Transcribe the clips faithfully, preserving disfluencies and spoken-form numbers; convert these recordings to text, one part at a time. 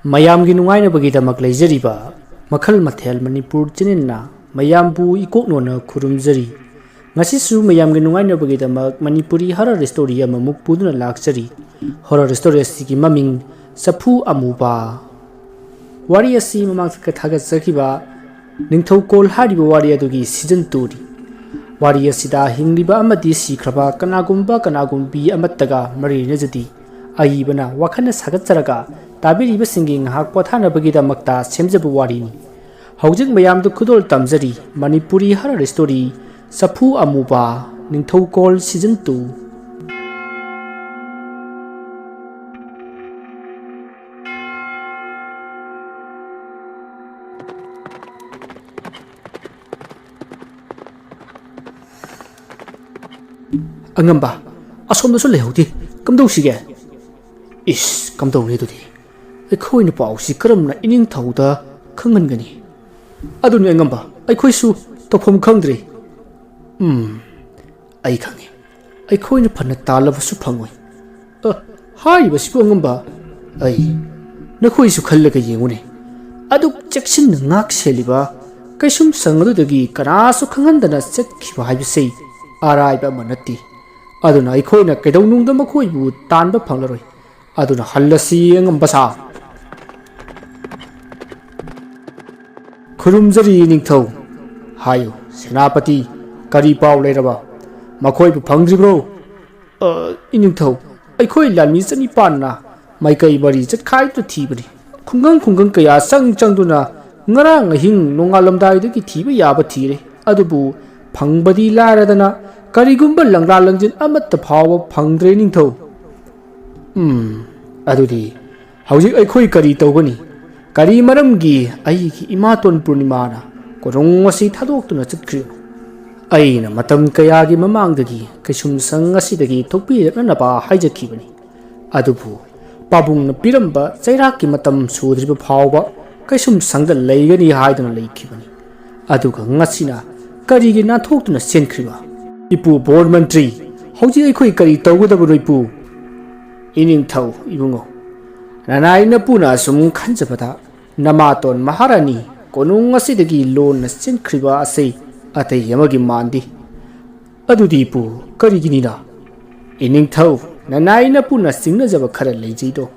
ꯃꯌꯥꯝꯒꯤ ꯅꯨꯡꯉꯥꯏꯅꯕꯒꯤꯗꯃꯛ ꯂꯩꯖꯔꯤꯕ ꯃꯈꯜ ꯃꯊꯦꯜ ꯃꯅꯤꯄꯨꯔ ꯆꯦꯅꯦꯜꯅ ꯃꯌꯥꯝꯕꯨ ꯏꯀꯣꯛꯅꯣꯅ ꯈꯨꯔꯨꯝꯖꯔꯤ꯫ ꯉꯁꯤꯁꯨ ꯃꯌꯥꯝꯒꯤ ꯅꯨꯡꯉꯥꯏꯅꯕꯒꯤꯗꯃꯛ ꯃꯅꯤꯄꯨꯔꯤ ꯍꯣꯔꯔ ꯁ꯭ꯇꯣꯔꯤ ꯑꯃꯃꯨꯛ ꯄꯨꯗꯨꯅ ꯂꯥꯛꯆꯔꯤ꯫ ꯍꯣꯔꯔ ꯁ꯭ꯇꯣꯔꯤ ꯑꯁꯤꯒꯤ ꯃꯃꯤꯡ ꯆꯐꯨ ꯑꯃꯨꯕ꯫ ꯋꯥꯔꯤ ꯑꯁꯤ ꯃꯃꯥꯡꯗ ꯊꯥꯒꯠꯆꯈꯤꯕ ꯅꯤꯡꯊꯧꯀꯣꯜ ꯍꯥꯏꯔꯤꯕ ꯋꯥꯔꯤ ꯑꯗꯨꯒꯤ ꯁꯤꯖꯟ ꯇꯨꯅꯤ꯫ ꯋꯥꯔꯤ ꯑꯁꯤꯗ ꯍꯤꯡꯂꯤꯕ ꯑꯃꯗꯤ ꯁꯤꯈ꯭ꯔꯕ ꯀꯅꯥꯒꯨꯝꯕ ꯀꯅꯥꯒꯨꯝꯕꯤ ꯑꯃꯠꯇꯒ ꯃꯔꯤ ꯂꯩꯅꯖꯗꯦ꯫ ꯑꯏꯕꯅ ꯋꯥꯈꯜꯅ ꯁꯥꯒꯠꯆꯔꯒ ꯇꯥꯕꯤꯔꯤꯕꯁꯤꯡꯒꯤ ꯉꯥꯏꯍꯥꯛ ꯄꯣꯊꯥꯅꯕꯒꯤꯗꯃꯛꯇ ꯁꯦꯝꯖꯕ ꯋꯥꯔꯤꯅꯤ꯫ ꯍꯧꯖꯤꯛ ꯃꯌꯥꯝꯗ ꯈꯨꯗꯣꯜ ꯇꯝꯖꯔꯤ ꯃꯅꯤꯄꯨꯔꯤ ꯍꯔꯔ ꯁ꯭ꯇꯣꯔꯤ ꯆꯐꯨ ꯑꯃꯨꯕ ꯅꯤꯡꯊꯧꯀꯣꯜ ꯁꯤꯖꯟ ꯇꯨ꯫ ꯑꯉꯝꯕ, ꯑꯁꯣꯝꯗꯁꯨ ꯂꯩꯍꯧꯗꯦ꯫ ꯀꯝꯗꯧꯁꯤꯒꯦ? ꯏꯁ, ꯀꯝꯗꯧꯅꯤ ꯑꯗꯨꯗꯤ? ꯑꯩꯈꯣꯏꯅ ꯄꯥꯎꯁꯤ ꯀꯔꯝꯅ ꯏꯅꯤꯡꯊꯧꯗ ꯈꯪꯍꯟꯒꯅꯤ? ꯑꯗꯨꯅꯤ ꯑꯉꯝꯕ, ꯑꯩꯈꯣꯏꯁꯨ ꯇꯧꯐꯝ ꯈꯪꯗ꯭ꯔꯦ꯫ ꯎꯝ, ꯑꯩ ꯈꯪꯉꯤ꯫ ꯑꯩꯈꯣꯏꯅ ꯐꯅ ꯇꯥꯜꯂꯕꯁꯨ ꯐꯪꯉꯣꯏ꯫ ꯑ, ꯍꯥꯏꯔꯤꯕꯁꯤꯕꯨ ꯑꯉꯝꯕ? ꯑꯩ, ꯅꯈꯣꯏꯁꯨ ꯈꯜꯂꯒ ꯌꯦꯡꯉꯨꯅꯦ꯫ ꯑꯗꯨꯛ ꯆꯦꯛꯁꯤꯟꯅ ꯉꯥꯛ ꯁꯦꯜꯂꯤꯕ ꯀꯩꯁꯨꯝꯁꯪ ꯑꯗꯨꯗꯒꯤ ꯀꯅꯥꯁꯨ ꯈꯪꯍꯟꯗꯅ ꯆꯠꯈꯤꯕ ꯍꯥꯏꯕꯁꯤ ꯑꯔꯥꯏꯕ ꯑꯃ ꯅꯠꯇꯦ꯫ ꯑꯗꯨꯅ ꯑꯩꯈꯣꯏꯅ ꯀꯩꯗꯧꯅꯨꯡꯗ ꯃꯈꯣꯏꯕꯨ ꯇꯥꯟꯕ ꯐꯪꯂꯔꯣꯏ꯫ ꯑꯗꯨꯅ ꯍꯜꯂꯁꯤ ꯑꯉꯝꯕ ꯁꯥ꯫ ꯈꯨꯔꯨꯝꯖꯔꯤ ꯅꯤꯡꯊꯧ꯫ ꯍꯥꯏꯌꯨ ꯁꯦꯅꯥꯄꯇꯤ, ꯀꯔꯤ ꯄꯥꯎ ꯂꯩꯔꯕ? ꯃꯈꯣꯏꯕꯨ ꯐꯪꯗ꯭ꯔꯤꯕ꯭ꯔꯣ? ꯑ, ꯏꯅꯤꯡꯊꯧ, ꯑꯩꯈꯣꯏ ꯂꯥꯟꯃꯤ ꯆꯅꯤꯄꯥꯟꯅ ꯃꯥꯏꯀꯩ ꯃꯔꯤ ꯆꯠꯈꯥꯏꯗꯨꯅ ꯊꯤꯕꯅꯤ꯫ ꯈꯨꯡꯒꯪ ꯈꯨꯡꯒꯪ ꯀꯌꯥ ꯆꯪ ꯆꯪꯗꯨꯅ ꯉꯔꯥꯡ ꯑꯍꯤꯡ ꯅꯣꯡꯉꯥꯜꯂꯝꯗꯥꯏꯗꯒꯤ ꯊꯤꯕ ꯌꯥꯕ ꯊꯤꯔꯦ, ꯑꯗꯨꯕꯨ ꯐꯪꯕꯗꯤ ꯂꯥꯏꯔꯗꯅ ꯀꯔꯤꯒꯨꯝꯕ ꯂꯪꯂꯥ ꯂꯪꯖꯤꯟ ꯑꯃꯠꯇ ꯐꯥꯎꯕ ꯐꯪꯗ꯭ꯔꯦ ꯅꯤꯡꯊꯧ꯫ ꯎꯝ, ꯑꯗꯨꯗꯤ ꯍꯧꯖꯤꯛ ꯑꯩꯈꯣꯏ ꯀꯔꯤ ꯇꯧꯒꯅꯤ? ꯀꯔꯤ ꯃꯔꯝꯒꯤ ꯑꯩꯒꯤ ꯏꯃꯥꯇꯣꯟ ꯄꯨꯔꯅꯤꯃꯥꯅ ꯀꯣꯅꯨꯡ ꯑꯁꯤ ꯊꯥꯗꯣꯛꯇꯨꯅ ꯆꯠꯈ꯭ꯔꯤꯕꯅꯣ? ꯑꯩꯅ ꯃꯇꯝ ꯀꯌꯥꯒꯤ ꯃꯃꯥꯡꯗꯒꯤ ꯀꯩꯁꯨꯝꯁꯪ ꯑꯁꯤꯗꯒꯤ ꯊꯣꯛꯄꯤꯔꯛꯅꯅꯕ ꯍꯥꯏꯖꯈꯤꯕꯅꯤ꯫ ꯑꯗꯨꯕꯨ ꯄꯥꯕꯨꯡꯅ ꯄꯤꯔꯝꯕ ꯆꯩꯔꯥꯛꯀꯤ ꯃꯇꯝ ꯁꯨꯗ꯭ꯔꯤꯕ ꯐꯥꯎꯕ ꯀꯩꯁꯨꯝꯁꯪꯗ ꯂꯩꯒꯅꯤ ꯍꯥꯏꯗꯨꯅ ꯂꯩꯈꯤꯕꯅꯤ꯫ ꯑꯗꯨꯒ ꯉꯁꯤꯅ ꯀꯔꯤꯒꯤ ꯅꯥꯟꯊꯣꯛꯇꯨꯅ ꯆꯦꯟꯈ꯭ꯔꯤꯕ? ꯏꯄꯨ ꯕꯣꯔ ꯃꯟꯇ꯭ꯔꯤ, ꯍꯧꯖꯤꯛ ꯑꯩꯈꯣꯏ ꯀꯔꯤ ꯇꯧꯒꯗꯕꯅꯣ ꯏꯄꯨ? ꯏꯅꯤꯡꯊꯧ ꯏꯕꯨꯡꯉꯣ, ꯅꯅꯥꯏ ꯅꯄꯨꯅ ꯑꯁꯨꯝ ꯈꯟꯖꯕꯗ, ꯅꯃꯥꯇꯣꯟ ꯃꯍꯥꯔꯥꯅꯤ ꯀꯣꯅꯨꯡ ꯑꯁꯤꯗꯒꯤ ꯂꯣꯟꯅ ꯆꯦꯟꯈ꯭ꯔꯤꯕ ꯑꯁꯤ ꯑꯇꯩ ꯑꯃꯒꯤ ꯃꯥꯟꯗꯦ꯫ ꯑꯗꯨꯗꯤ ꯏꯄꯨ, ꯀꯔꯤꯒꯤꯅꯤꯅ? ꯏꯅꯤꯡꯊꯧ, ꯅꯅꯥꯏ ꯅꯄꯨꯅ ꯆꯤꯡꯅꯖꯕ ꯈꯔ ꯂꯩꯖꯩꯗꯣ꯫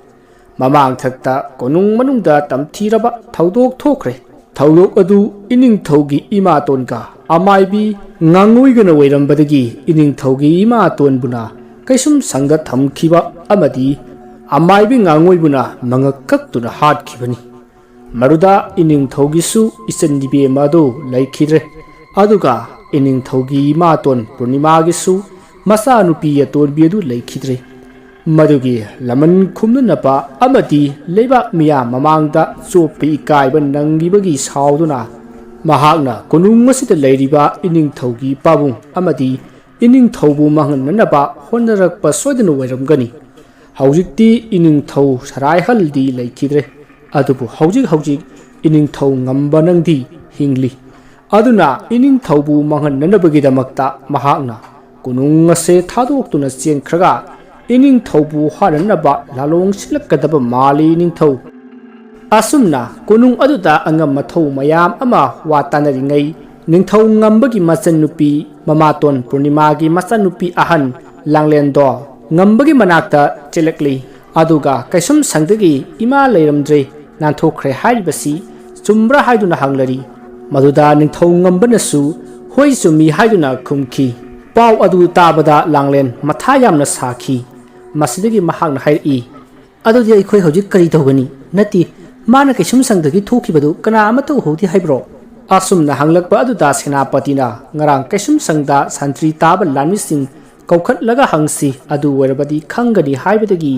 ꯃꯃꯥꯡꯊꯛꯇ ꯀꯣꯅꯨꯡ ꯃꯅꯨꯡꯗ ꯇꯝꯊꯤꯔꯕ ꯊꯧꯗꯣꯛ ꯊꯣꯛꯈ꯭ꯔꯦ꯫ ꯊꯧꯗꯣꯛ ꯑꯗꯨ ꯏꯅꯤꯡꯊꯧꯒꯤ ꯏꯃꯥꯇꯣꯟꯒ ꯑꯃꯥꯏꯕꯤ ꯉꯥꯡꯉꯣꯏꯒꯅ ꯑꯣꯏꯔꯝꯕꯗꯒꯤ ꯏꯅꯤꯡꯊꯧꯒꯤ ꯏꯃꯥꯇꯣꯟꯕꯨꯅ ꯀꯩꯁꯨꯝ ꯁꯪꯗ ꯊꯝꯈꯤꯕ ꯑꯃꯗꯤ ꯑꯃꯥꯏꯕꯤ ꯉꯥꯡꯉꯣꯏꯕꯨꯅ ꯃꯉꯛ ꯀꯛꯇꯨꯅ ꯍꯥꯠꯈꯤꯕꯅꯤ꯫ ꯃꯗꯨꯗ ꯏꯅꯤꯡꯊꯧꯒꯤꯁꯨ ꯏꯆꯟ ꯏꯕꯦꯝꯃ ꯑꯗꯨ ꯂꯩꯈꯤꯗ꯭ꯔꯦ꯫ ꯑꯗꯨꯒ ꯏꯅꯤꯡꯊꯧꯒꯤ ꯏꯃꯥꯇꯣꯟ ꯄꯨꯔꯅꯤꯃꯥꯒꯤꯁꯨ ꯃꯆꯥꯅꯨꯄꯤ ꯑꯇꯣꯟꯕꯤ ꯑꯗꯨ ꯂꯩꯈꯤꯗ꯭ꯔꯦ꯫ ꯃꯗꯨꯒꯤ ꯂꯃꯟ ꯈꯨꯝꯅꯅꯕ ꯑꯃꯗꯤ ꯂꯩꯕꯥꯛ ꯃꯤꯌꯥꯝ ꯃꯃꯥꯡꯗ ꯆꯣꯞꯄ ꯏꯀꯥꯏꯕ ꯅꯪꯂꯤꯕꯒꯤ ꯁꯥꯎꯗꯨꯅ ꯃꯍꯥꯛꯅ ꯀꯣꯅꯨꯡ ꯑꯁꯤꯗ ꯂꯩꯔꯤꯕ ꯏꯅꯤꯡꯊꯧꯒꯤ ꯄꯥꯕꯨꯡ ꯑꯃꯗꯤ ꯏꯅꯤꯡꯊꯧꯕꯨ ꯃꯥꯡꯍꯟꯅꯅꯕ ꯍꯣꯠꯅꯔꯛꯄ ꯁꯣꯏꯗꯅ ꯑꯣꯏꯔꯝꯒꯅꯤ꯫ ꯍꯧꯖꯤꯛꯇꯤ ꯏꯅꯤꯡꯊꯧ ꯁꯔꯥꯏꯍꯜꯗꯤ ꯂꯩꯈꯤꯗ꯭ꯔꯦ, ꯑꯗꯨꯕꯨ ꯍꯧꯖꯤꯛ ꯍꯧꯖꯤꯛ ꯏꯅꯤꯡꯊꯧ ꯉꯝꯕ ꯅꯪꯗꯤ ꯍꯤꯡꯂꯤ꯫ ꯑꯗꯨꯅ ꯏꯅꯤꯡꯊꯧꯕꯨ ꯃꯥꯡꯍꯟꯅꯅꯕꯒꯤꯗꯃꯛꯇ ꯃꯍꯥꯛꯅ ꯀꯣꯅꯨꯡ ꯑꯁꯦ ꯊꯥꯗꯣꯛꯇꯨꯅ ꯆꯦꯟꯈ꯭ꯔꯒ ꯏꯅꯤꯡꯊꯧꯕꯨ ꯍꯥꯠꯅꯅꯕ ꯂꯥꯂꯣꯡ ꯁꯤꯜꯂꯛꯀꯗꯕ ꯃꯥꯜꯂꯤ ꯏꯅꯤꯡꯊꯧ꯫ ꯑꯁꯨꯝꯅ ꯀꯣꯅꯨꯡ ꯑꯗꯨꯗ ꯑꯉꯝ ꯑꯊꯧ ꯃꯌꯥꯝ ꯑꯃ ꯋꯥ ꯇꯥꯅꯔꯤꯉꯩ, ꯅꯤꯡꯊꯧ ꯉꯝꯕꯒꯤ ꯃꯆꯟꯅꯨꯄꯤ ꯃꯃꯥꯇꯣꯟ ꯄꯨꯔꯅꯤꯃꯥꯒꯤ ꯃꯆꯟꯅꯨꯄꯤ ꯑꯍꯟ ꯂꯥꯡꯂꯦꯟꯗꯣ ꯉꯝꯕꯒꯤ ꯃꯅꯥꯛꯇ ꯆꯦꯜꯂꯛꯂꯤ꯫ ꯑꯗꯨꯒ ꯀꯩꯁꯨꯝ ꯁꯪꯗꯒꯤ ꯏꯃꯥ ꯂꯩꯔꯝꯗ꯭ꯔꯦ, ꯅꯥꯟꯊꯣꯛꯈ꯭ꯔꯦ ꯍꯥꯏꯔꯤꯕꯁꯤ ꯆꯨꯝꯕ꯭ꯔꯥ ꯍꯥꯏꯗꯨꯅ ꯍꯪꯂꯔꯤ꯫ ꯃꯗꯨꯗ ꯅꯤꯡꯊꯧ ꯉꯝꯕꯅꯁꯨ ꯍꯣꯏ ꯆꯨꯝꯃꯤ ꯍꯥꯏꯗꯨꯅ ꯈꯨꯝꯈꯤ꯫ ꯄꯥꯎ ꯑꯗꯨ ꯇꯥꯕꯗ ꯂꯥꯡꯂꯦꯟ ꯃꯊꯥ ꯌꯥꯝꯅ ꯁꯥꯈꯤ꯫ ꯃꯁꯤꯗꯒꯤ ꯃꯍꯥꯛꯅ ꯍꯥꯏꯔꯛꯏ, "ꯑꯗꯨꯗꯤ ꯑꯩꯈꯣꯏ ꯍꯧꯖꯤꯛ ꯀꯔꯤ ꯇꯧꯒꯅꯤ? ꯅꯠꯇꯦ, ꯃꯥꯅ ꯀꯩꯁꯨꯝ ꯁꯪꯗꯒꯤ ꯊꯣꯛꯈꯤꯕꯗꯨ ꯀꯅꯥ ꯑꯃꯠꯇ ꯎꯍꯧꯗꯦ ꯍꯥꯏꯕ꯭ꯔꯣ?" ꯑꯁꯨꯝꯅ ꯍꯪꯂꯛꯄ ꯑꯗꯨꯗ ꯁꯦꯅꯥꯄꯇꯤꯅ ꯉꯔꯥꯡ ꯀꯩꯁꯨꯝ ꯁꯪꯗ ꯁꯟꯇ꯭ꯔꯤ ꯇꯥꯕ ꯂꯥꯟꯃꯤꯁꯤꯡ ꯀꯧꯈꯠꯂꯒ ꯍꯪꯁꯤ, ꯑꯗꯨ ꯑꯣꯏꯔꯕꯗꯤ ꯈꯪꯒꯅꯤ ꯍꯥꯏꯕꯗꯒꯤ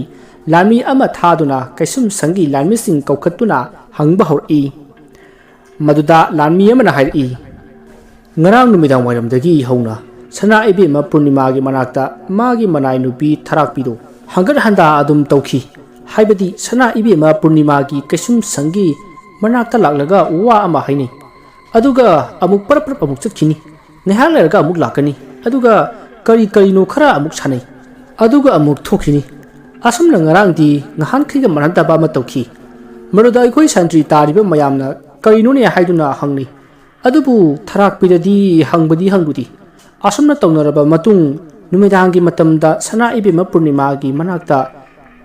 ꯂꯥꯟꯃꯤ ꯑꯃ ꯊꯥꯗꯨꯅ ꯀꯩꯁꯨꯝ ꯁꯪꯒꯤ ꯂꯥꯟꯃꯤꯁꯤꯡ ꯀꯧꯈꯠꯇꯨꯅ ꯍꯪꯕ ꯍꯧꯔꯛꯏ꯫ ꯃꯗꯨꯗ ꯂꯥꯟꯃꯤ ꯑꯃꯅ ꯍꯥꯏꯔꯛꯏ, "ꯉꯔꯥꯡ ꯅꯨꯃꯤꯗꯥꯡ ꯋꯥꯏꯔꯝꯗꯒꯤ ꯍꯧꯅ ꯁꯅꯥ ꯏꯕꯦꯝꯃ ꯄꯨꯔꯅꯤꯃꯥꯒꯤ ꯃꯅꯥꯛꯇ ꯃꯥꯒꯤ ꯃꯅꯥꯏ ꯅꯨꯄꯤ ꯊꯔꯥꯛꯄꯤꯗꯨ ꯍꯪꯒꯠ ꯍꯟꯗꯥ ꯑꯗꯨꯝ ꯇꯧꯈꯤ꯫ ꯍꯥꯏꯕꯗꯤ ꯁꯅꯥ ꯏꯕꯦꯝꯃ ꯄꯨꯔꯅꯤꯃꯥꯒꯤ ꯀꯩꯁꯨꯝ ꯁꯪꯒꯤ ꯃꯅꯥꯛꯇ ꯂꯥꯛꯂꯒ ꯋꯥ ꯑꯃ ꯍꯥꯏꯅꯩ꯫ ꯑꯗꯨꯒ ꯑꯃꯨꯛ ꯄꯔꯞ ꯄꯔꯞ ꯑꯃꯨꯛ ꯆꯠꯈꯤꯅꯤ꯫ ꯉꯥꯏꯍꯥꯛ ꯂꯩꯔꯒ ꯑꯃꯨꯛ ꯂꯥꯛꯀꯅꯤ꯫ ꯑꯗꯨꯒ ꯀꯔꯤ ꯀꯔꯤꯅꯣ ꯈꯔ ꯑꯃꯨꯛ ꯁꯥꯟꯅꯩ꯫ ꯑꯗꯨꯒ ꯑꯃꯨꯛ ꯊꯣꯛꯈꯤꯅꯤ꯫ ꯑꯁꯨꯝꯅ ꯉꯔꯥꯡꯗꯤ ꯉꯍꯥꯟꯈꯩꯒ ꯃꯥꯟꯅꯗꯕ ꯑꯃ ꯇꯧꯈꯤ꯫ ꯃꯗꯨꯗ ꯑꯩꯈꯣꯏ ꯁꯟꯇ꯭ꯔꯤ ꯇꯥꯔꯤꯕ ꯃꯌꯥꯝꯅ ꯀꯔꯤꯅꯣꯅꯦ ꯍꯥꯏꯗꯨꯅ ꯍꯪꯂꯤ꯫ ꯑꯗꯨꯕꯨ ꯊꯔꯥꯛꯄꯤꯗꯗꯤ ꯍꯪꯕꯗꯤ ꯍꯪꯂꯨꯗꯦ꯫ ꯑꯁꯨꯝꯅ ꯇꯧꯅꯔꯕ ꯃꯇꯨꯡ, ꯅꯨꯃꯤꯗꯥꯡꯒꯤ ꯃꯇꯝꯗ ꯁꯅꯥ ꯏꯕꯦꯝꯃ ꯄꯨꯔꯅꯤꯃꯥꯒꯤ ꯃꯅꯥꯛꯇ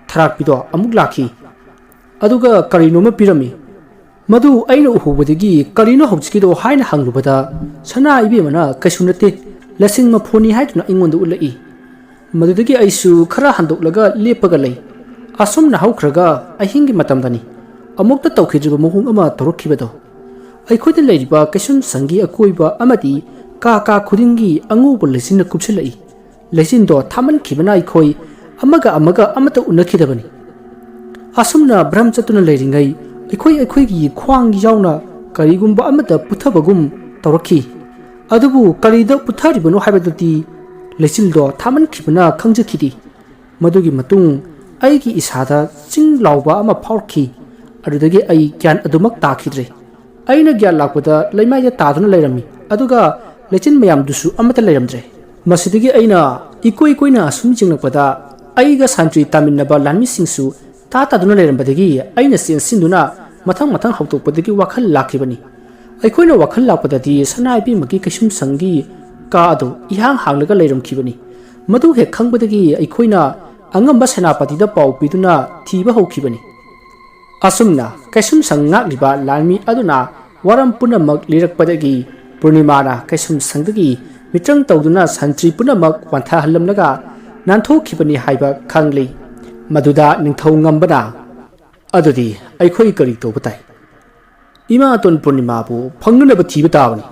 ꯊꯔꯥꯛꯄꯤꯗꯣ ꯑꯃꯨꯛ ꯂꯥꯛꯈꯤ꯫ ꯑꯗꯨꯒ ꯀꯔꯤꯅꯣꯃ ꯄꯤꯔꯝꯃꯤ꯫ ꯃꯗꯨ ꯑꯩꯅ ꯎꯍꯧꯕꯗꯒꯤ "ꯀꯔꯤꯅꯣ ꯍꯧꯖꯤꯛꯀꯤꯗꯣ?" ꯍꯥꯏꯅ ꯍꯪꯂꯨꯕꯗ, ꯁꯅꯥ ꯏꯕꯦꯝꯃꯅ "ꯀꯩꯁꯨ ꯅꯠꯇꯦ, ꯂꯁꯤꯡ ꯃꯐꯣꯟꯅꯤ" ꯍꯥꯏꯗꯨꯅ ꯑꯩꯉꯣꯟꯗ ꯎꯠꯂꯛꯏ꯫ ꯃꯗꯨꯗꯒꯤ ꯑꯩꯁꯨ ꯈꯔ ꯍꯟꯗꯣꯛꯂꯒ ꯂꯦꯞꯄꯒ ꯂꯩ꯫ ꯑꯁꯨꯝꯅ ꯍꯧꯈ꯭ꯔꯒ ꯑꯍꯤꯡꯒꯤ ꯃꯇꯝꯗꯅꯤ ꯑꯃꯨꯛꯇ ꯇꯧꯈꯤꯗ꯭ꯔꯤꯕ ꯃꯑꯣꯡ ꯑꯃ ꯇꯧꯔꯛꯈꯤꯕꯗꯣ꯫ ꯑꯩꯈꯣꯏꯅ ꯂꯩꯔꯤꯕ ꯀꯩꯁꯨꯝꯁꯪꯒꯤ ꯑꯀꯣꯏꯕ ꯑꯃꯗꯤ ꯀꯥ ꯀꯥ ꯈꯨꯗꯤꯡꯒꯤ ꯑꯉꯧꯕ ꯂꯩꯆꯤꯟꯅ ꯀꯨꯞꯁꯤꯜꯂꯛꯏ꯫ ꯂꯩꯆꯤꯟꯗꯣ ꯊꯥꯃꯟꯈꯤꯕꯅ ꯑꯩꯈꯣꯏ ꯑꯃꯒ ꯑꯃꯒ ꯑꯃꯠꯇ ꯎꯅꯈꯤꯗꯕꯅꯤ꯫ ꯑꯁꯨꯝꯅ ꯚ꯭ꯔꯝ ꯆꯠꯇꯨꯅ ꯂꯩꯔꯤꯉꯩ, ꯑꯩꯈꯣꯏ ꯑꯩꯈꯣꯏꯒꯤ ꯈ꯭ꯋꯥꯡ ꯌꯥꯎꯅ ꯀꯔꯤꯒꯨꯝꯕ ꯑꯃꯗ ꯄꯨꯊꯕꯒꯨꯝ ꯇꯧꯔꯛꯈꯤ꯫ ꯑꯗꯨꯕꯨ ꯀꯔꯤꯗ ꯄꯨꯊꯔꯤꯕꯅꯣ ꯍꯥꯏꯕꯗꯨꯗꯤ ꯂꯩꯆꯤꯜꯗꯣ ꯊꯥꯃꯟꯈꯤꯕꯅ ꯈꯪꯖꯈꯤꯗꯦ꯫ ꯃꯗꯨꯒꯤ ꯃꯇꯨꯡ ꯑꯩꯒꯤ ꯏꯁꯥꯗ ꯆꯤꯡ ꯂꯥꯎꯕ ꯑꯃ ꯐꯥꯎꯔꯛꯈꯤ꯫ ꯑꯗꯨꯗꯒꯤ ꯑꯩ ꯒ꯭ꯌꯥꯟ ꯑꯗꯨꯃꯛ ꯇꯥꯈꯤꯗ꯭ꯔꯦ꯫ ꯑꯩꯅ ꯒ꯭ꯌꯥꯟ ꯂꯥꯛꯄꯗ ꯂꯩꯃꯥꯏꯗ ꯇꯥꯗꯨꯅ ꯂꯩꯔꯝꯃꯤ, ꯑꯗꯨꯒ ꯂꯩꯆꯤꯟ ꯃꯌꯥꯝꯗꯨꯁꯨ ꯑꯃꯠꯇ ꯂꯩꯔꯝꯗ꯭ꯔꯦ꯫ ꯃꯁꯤꯗꯒꯤ ꯑꯩꯅ ꯏꯀꯣꯏ ꯀꯣꯏꯅ ꯑꯁꯨꯝ ꯌꯦꯡꯂꯛꯄꯗ, ꯑꯩꯒ ꯁꯟꯇ꯭ꯔꯤ ꯇꯥꯃꯤꯟꯅꯕ ꯂꯥꯟꯃꯤꯁꯤꯡꯁꯨ ꯇꯥ ꯇꯥꯗꯨꯅ ꯂꯩꯔꯝꯕꯗꯒꯤ ꯑꯩꯅ ꯆꯦꯟꯁꯤꯟꯗꯨꯅ ꯃꯊꯪ ꯃꯊꯪ ꯍꯧꯗꯣꯛꯄꯗꯒꯤ ꯋꯥꯈꯜ ꯂꯥꯛꯈꯤꯕꯅꯤ꯫ ꯑꯩꯈꯣꯏꯅ ꯋꯥꯈꯜ ꯂꯥꯛꯄꯗꯗꯤ ꯁꯅꯥ ꯏꯕꯦꯝꯃꯒꯤ ꯀꯩꯁꯨꯝꯁꯪꯒꯤ ꯀꯥ ꯑꯗꯨ ꯏꯍꯥꯡ ꯍꯥꯡꯂꯒ ꯂꯩꯔꯝꯈꯤꯕꯅꯤ꯫ ꯃꯗꯨ ꯍꯦꯛ ꯈꯪꯕꯗꯒꯤ ꯑꯩꯈꯣꯏꯅ ꯑꯉꯝꯕ ꯁꯦꯅꯥꯄꯇꯤꯗ ꯄꯥꯎ ꯄꯤꯗꯨꯅ ꯊꯤꯕ ꯍꯧꯈꯤꯕꯅꯤ꯫ ꯑꯁꯨꯝꯅ ꯀꯩꯁꯨꯝꯁꯪ ꯉꯥꯛꯂꯤꯕ ꯂꯥꯟꯃꯤ ꯑꯗꯨꯅ ꯋꯥꯔꯝ ꯄꯨꯝꯅꯃꯛ ꯂꯤꯔꯛꯄꯗꯒꯤ ꯄꯨꯔꯅꯤꯃꯥꯅ ꯀꯩꯁꯨꯝꯁꯪꯗꯒꯤ ꯃꯤꯇ꯭ꯔꯪ ꯇꯧꯗꯨꯅ ꯁꯟꯇ꯭ꯔꯤ ꯄꯨꯝꯅꯃꯛ ꯋꯥꯟꯊꯍꯜꯂꯝꯂꯒ ꯅꯥꯟꯊꯣꯛꯈꯤꯕꯅꯤ ꯍꯥꯏꯕ ꯈꯪꯂꯤ꯫ ꯃꯗꯨꯗ ꯅꯤꯡꯊꯧ ꯉꯝꯕꯅ, "ꯑꯗꯨꯗꯤ ꯑꯩꯈꯣꯏ ꯀꯔꯤ ꯇꯧꯕ ꯇꯥꯏ?" "ꯏꯃꯥꯇꯣꯟ ꯄꯨꯔꯅꯤꯃꯥꯕꯨ ꯐꯪꯅꯅꯕ ꯊꯤꯕ ꯇꯥꯕꯅꯤ꯫"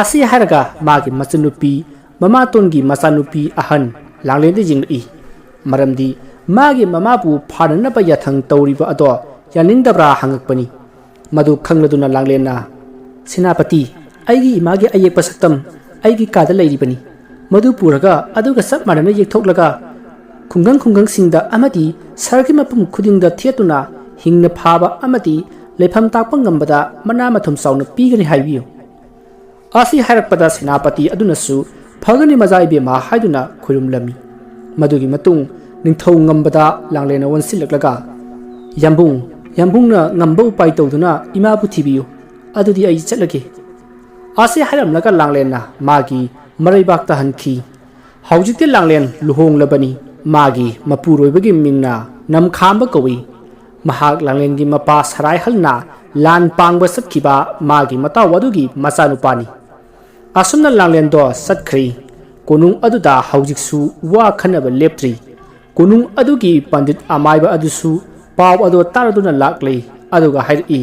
ꯑꯁꯤ ꯍꯥꯏꯔꯒ ꯃꯥꯒꯤ ꯃꯆꯟꯅꯨꯄꯤ, ꯃꯃꯥꯇꯣꯟꯒꯤ ꯃꯆꯥꯅꯨꯄꯤ ꯑꯍꯟ ꯂꯥꯡꯂꯦꯟꯗ ꯌꯦꯡꯂꯛꯏ꯫ ꯃꯔꯝꯗꯤ ꯃꯥꯒꯤ ꯃꯃꯥꯕꯨ ꯐꯥꯅꯅꯕ ꯌꯥꯊꯪ ꯇꯧꯔꯤꯕ ꯑꯗꯣ ꯌꯥꯅꯤꯡꯗꯕ꯭ꯔꯥ ꯍꯪꯉꯛꯄꯅꯤ꯫ ꯃꯗꯨ ꯈꯪꯂꯗꯨꯅ ꯂꯥꯡꯂꯦꯟꯅ, "ꯁꯦꯅꯥꯄꯇꯤ, ꯑꯩꯒꯤ ꯏꯃꯥꯒꯤ ꯑꯌꯦꯛꯄ ꯁꯛꯇꯝ ꯑꯩꯒꯤ ꯀꯥꯗ ꯂꯩꯔꯤꯕꯅꯤ꯫ ꯃꯗꯨ ꯄꯨꯔꯒ ꯑꯗꯨꯒ ꯆꯞ ꯃꯥꯟꯅꯅ ꯌꯦꯛꯊꯣꯛꯂꯒ ꯈꯨꯡꯒꯪ ꯈꯨꯡꯒꯪꯁꯤꯡꯗ ꯑꯃꯗꯤ ꯁꯍꯔꯒꯤ ꯃꯐꯝ ꯈꯨꯗꯤꯡꯗ ꯊꯦꯠꯇꯨꯅ ꯍꯤꯡꯅ ꯐꯥꯕ ꯑꯃꯗꯤ ꯂꯩꯐꯝ ꯇꯥꯛꯄ ꯉꯝꯕꯗ ꯃꯅꯥ ꯃꯊꯨꯝ ꯆꯥꯎꯅ ꯄꯤꯒꯅꯤ ꯍꯥꯏꯕꯤꯌꯨ꯫" ꯑꯁꯤ ꯍꯥꯏꯔꯛꯄꯗ ꯁꯦꯅꯥꯄꯇꯤ ꯑꯗꯨꯅꯁꯨ "ꯐꯒꯅꯤ ꯃꯆꯥ ꯏꯕꯦꯝꯃ" ꯍꯥꯏꯗꯨꯅ ꯈꯨꯔꯨꯝꯂꯝꯃꯤ꯫ ꯃꯗꯨꯒꯤ ꯃꯇꯨꯡ ꯅꯤꯡꯊꯧ ꯉꯝꯕꯗ ꯂꯥꯡꯂꯦꯟꯅ ꯑꯣꯟꯁꯤꯜꯂꯛꯂꯒ, "ꯌꯥꯝꯕꯨꯡ, ꯌꯥꯝꯕꯨꯡꯅ ꯉꯝꯕ ꯎꯄꯥꯏ ꯇꯧꯗꯨꯅ ꯏꯃꯥꯕꯨ ꯊꯤꯕꯤꯌꯨ, ꯑꯗꯨꯗꯤ ꯑꯩ ꯆꯠꯂꯒꯦ"꯫ ꯑꯁꯤ ꯍꯥꯏꯔꯝꯂꯒ ꯂꯥꯡꯂꯦꯟꯅ ꯃꯥꯒꯤ ꯃꯔꯩꯕꯥꯛꯇ ꯍꯟꯈꯤ꯫ ꯍꯧꯖꯤꯛꯇꯤ ꯂꯥꯡꯂꯦꯟ ꯂꯨꯍꯣꯡꯂꯕꯅꯤ꯫ ꯃꯥꯒꯤ ꯃꯄꯨꯔꯣꯏꯕꯒꯤ ꯃꯤꯡꯅ ꯅꯝꯈꯥꯝꯕ ꯀꯧꯏ꯫ ꯃꯍꯥꯛ ꯂꯥꯡꯂꯦꯟꯒꯤ ꯃꯄꯥ ꯁꯔꯥꯏꯍꯜꯅ ꯂꯥꯟ ꯄꯥꯡꯕ ꯆꯠꯈꯤꯕ ꯃꯥꯒꯤ ꯃꯇꯥꯎ ꯑꯗꯨꯒꯤ ꯃꯆꯥꯅꯨꯄꯥꯅꯤ꯫ ꯑꯁꯨꯝꯅ ꯂꯥꯡꯂꯦꯟꯗꯣ ꯆꯠꯈ꯭ꯔꯤ꯫ ꯀꯣꯅꯨꯡ ꯑꯗꯨꯗ ꯍꯧꯖꯤꯛꯁꯨ ꯋꯥ ꯈꯟꯅꯕ ꯂꯦꯞꯇ꯭ꯔꯤ꯫ ꯀꯣꯅꯨꯡ ꯑꯗꯨꯒꯤ ꯄꯟꯗꯤꯠ ꯑꯃꯥꯏꯕ ꯑꯗꯨꯁꯨ ꯄꯥꯎ ꯑꯗꯨ ꯇꯥꯔꯗꯨꯅ ꯂꯥꯛꯂꯤ꯫ ꯑꯗꯨꯒ ꯍꯥꯏꯔꯛꯏ,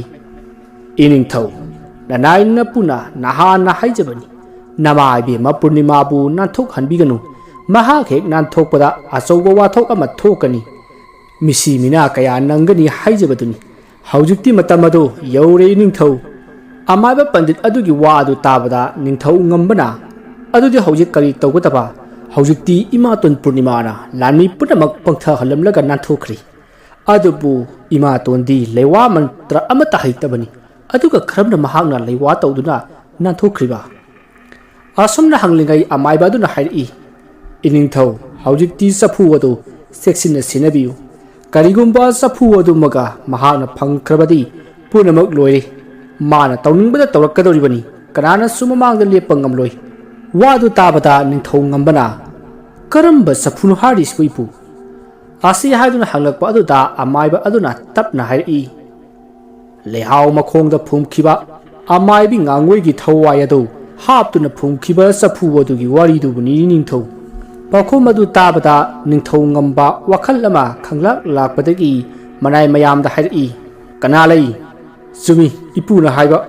"ꯏꯅꯤꯡꯊꯧ, ꯅꯅꯥꯏ ꯅꯄꯨꯅ ꯅꯍꯥꯟꯅ ꯍꯥꯏꯖꯕꯅꯤ, ꯅꯃꯥ ꯏꯕꯦꯝꯃ ꯄꯨꯔꯅꯤꯃꯥꯕꯨ ꯅꯥꯟꯊꯣꯛꯍꯟꯕꯤꯒꯅꯨ꯫ ꯃꯍꯥꯛ ꯍꯦꯛ ꯅꯥꯟꯊꯣꯛꯄꯗ ꯑꯆꯧꯕ ꯋꯥꯊꯣꯛ ꯑꯃ ꯊꯣꯛꯀꯅꯤ꯫ ꯃꯤꯁꯤ ꯃꯤꯅꯥ ꯀꯌꯥ ꯅꯪꯒꯅꯤ ꯍꯥꯏꯖꯕꯗꯨꯅꯤ꯫ ꯍꯧꯖꯤꯛꯇꯤ ꯃꯇꯝ ꯑꯗꯨ ꯌꯧꯔꯦ ꯏꯅꯤꯡꯊꯧ"꯫ ꯑꯃꯥꯏꯕ ꯄꯟꯗꯤꯠ ꯑꯗꯨꯒꯤ ꯋꯥ ꯑꯗꯨ ꯇꯥꯕꯗ ꯅꯤꯡꯊꯧ ꯉꯝꯕꯅ, "ꯑꯗꯨꯗꯤ ꯍꯧꯖꯤꯛ ꯀꯔꯤ ꯇꯧꯒꯗꯕ? ꯍꯧꯖꯤꯛꯇꯤ ꯏꯃꯥꯇꯣꯟ ꯄꯨꯔꯅꯤꯃꯥꯅ ꯂꯥꯟꯃꯤ ꯄꯨꯝꯅꯃꯛ ꯄꯪꯊꯍꯜꯂꯝꯂꯒ ꯅꯥꯟꯊꯣꯛꯈ꯭ꯔꯤ꯫ ꯑꯗꯨꯕꯨ ꯏꯃꯥꯇꯣꯟꯗꯤ ꯂꯩꯋꯥ ꯃꯟꯇ꯭ꯔ ꯑꯃꯠꯇ ꯍꯩꯇꯕꯅꯤ꯫ ꯑꯗꯨꯒ ꯀꯔꯝꯅ ꯃꯍꯥꯛꯅ ꯂꯩꯋꯥ ꯇꯧꯗꯨꯅ ꯅꯥꯟꯊꯣꯛꯈ꯭ꯔꯤꯕ?" ꯑꯁꯨꯝꯅ ꯍꯪꯂꯤꯉꯩ ꯑꯃꯥꯏꯕ ꯑꯗꯨꯅ ꯍꯥꯏꯔꯛꯏ, "ꯏꯅꯤꯡꯊꯧ, ꯍꯧꯖꯤꯛꯇꯤ ꯆꯐꯨ ꯑꯗꯨ ꯆꯦꯛꯁꯤꯟꯅ ꯁꯦꯟꯅꯕꯤꯌꯨ꯫ ꯀꯔꯤꯒꯨꯝꯕ ꯆꯐꯨ ꯑꯗꯨꯃꯒ ꯃꯍꯥꯛꯅ ꯐꯪꯈ꯭ꯔꯕꯗꯤ ꯄꯨꯝꯅꯃꯛ ꯂꯣꯏꯔꯦ꯫ ꯃꯥꯅ ꯇꯧꯅꯤꯡꯕꯗ ꯇꯧꯔꯛꯀꯗꯧꯔꯤꯕꯅꯤ꯫ ꯀꯅꯥꯅꯁꯨ ꯃꯃꯥꯡꯗ ꯂꯦꯞꯄ ꯉꯝꯂꯣꯏ"꯫ ꯋꯥꯗꯨ ꯇꯥꯕꯗ ꯅꯤꯡꯊꯧ ꯉꯝꯕꯅ, "ꯀꯔꯝꯕ ꯆꯐꯨꯅꯣ ꯍꯥꯏꯔꯤꯁꯤꯕꯨ ꯏꯄꯨ?" ꯑꯁꯤ ꯍꯥꯏꯗꯨꯅ ꯍꯪꯂꯛꯄ ꯑꯗꯨꯗ ꯑꯃꯥꯏꯕ ꯑꯗꯨꯅ ꯇꯞꯅ ꯍꯥꯏꯔꯛꯏ, "ꯂꯩꯍꯥꯎ ꯃꯈꯣꯡꯗ ꯐꯨꯝꯈꯤꯕ ꯑꯃꯥꯏꯕꯤ ꯉꯥꯡꯉꯣꯏꯒꯤ ꯊꯋꯥꯏ ꯑꯗꯨ ꯍꯥꯞꯇꯨꯅ ꯐꯨꯝꯈꯤꯕ ꯆꯐꯨ ꯑꯗꯨꯒꯤ ꯋꯥꯔꯤꯗꯨꯕꯨꯅꯤ ꯅꯤꯡꯊꯧ"꯫ ꯄꯥꯎꯈꯨꯝ ꯑꯗꯨ ꯇꯥꯕꯗ ꯅꯤꯡꯊꯧ ꯉꯝꯕ ꯋꯥꯈꯜ ꯑꯃ ꯈꯪꯂꯥꯛ ꯂꯥꯛꯄꯗꯒꯤ ꯃꯅꯥꯏ ꯃꯌꯥꯝꯗ ꯍꯥꯏꯔꯛꯏ, "ꯀꯅꯥ ꯂꯩ?" "ꯆꯨꯝꯃꯤ, ꯏꯄꯨꯅ ꯍꯥꯏꯕ꯫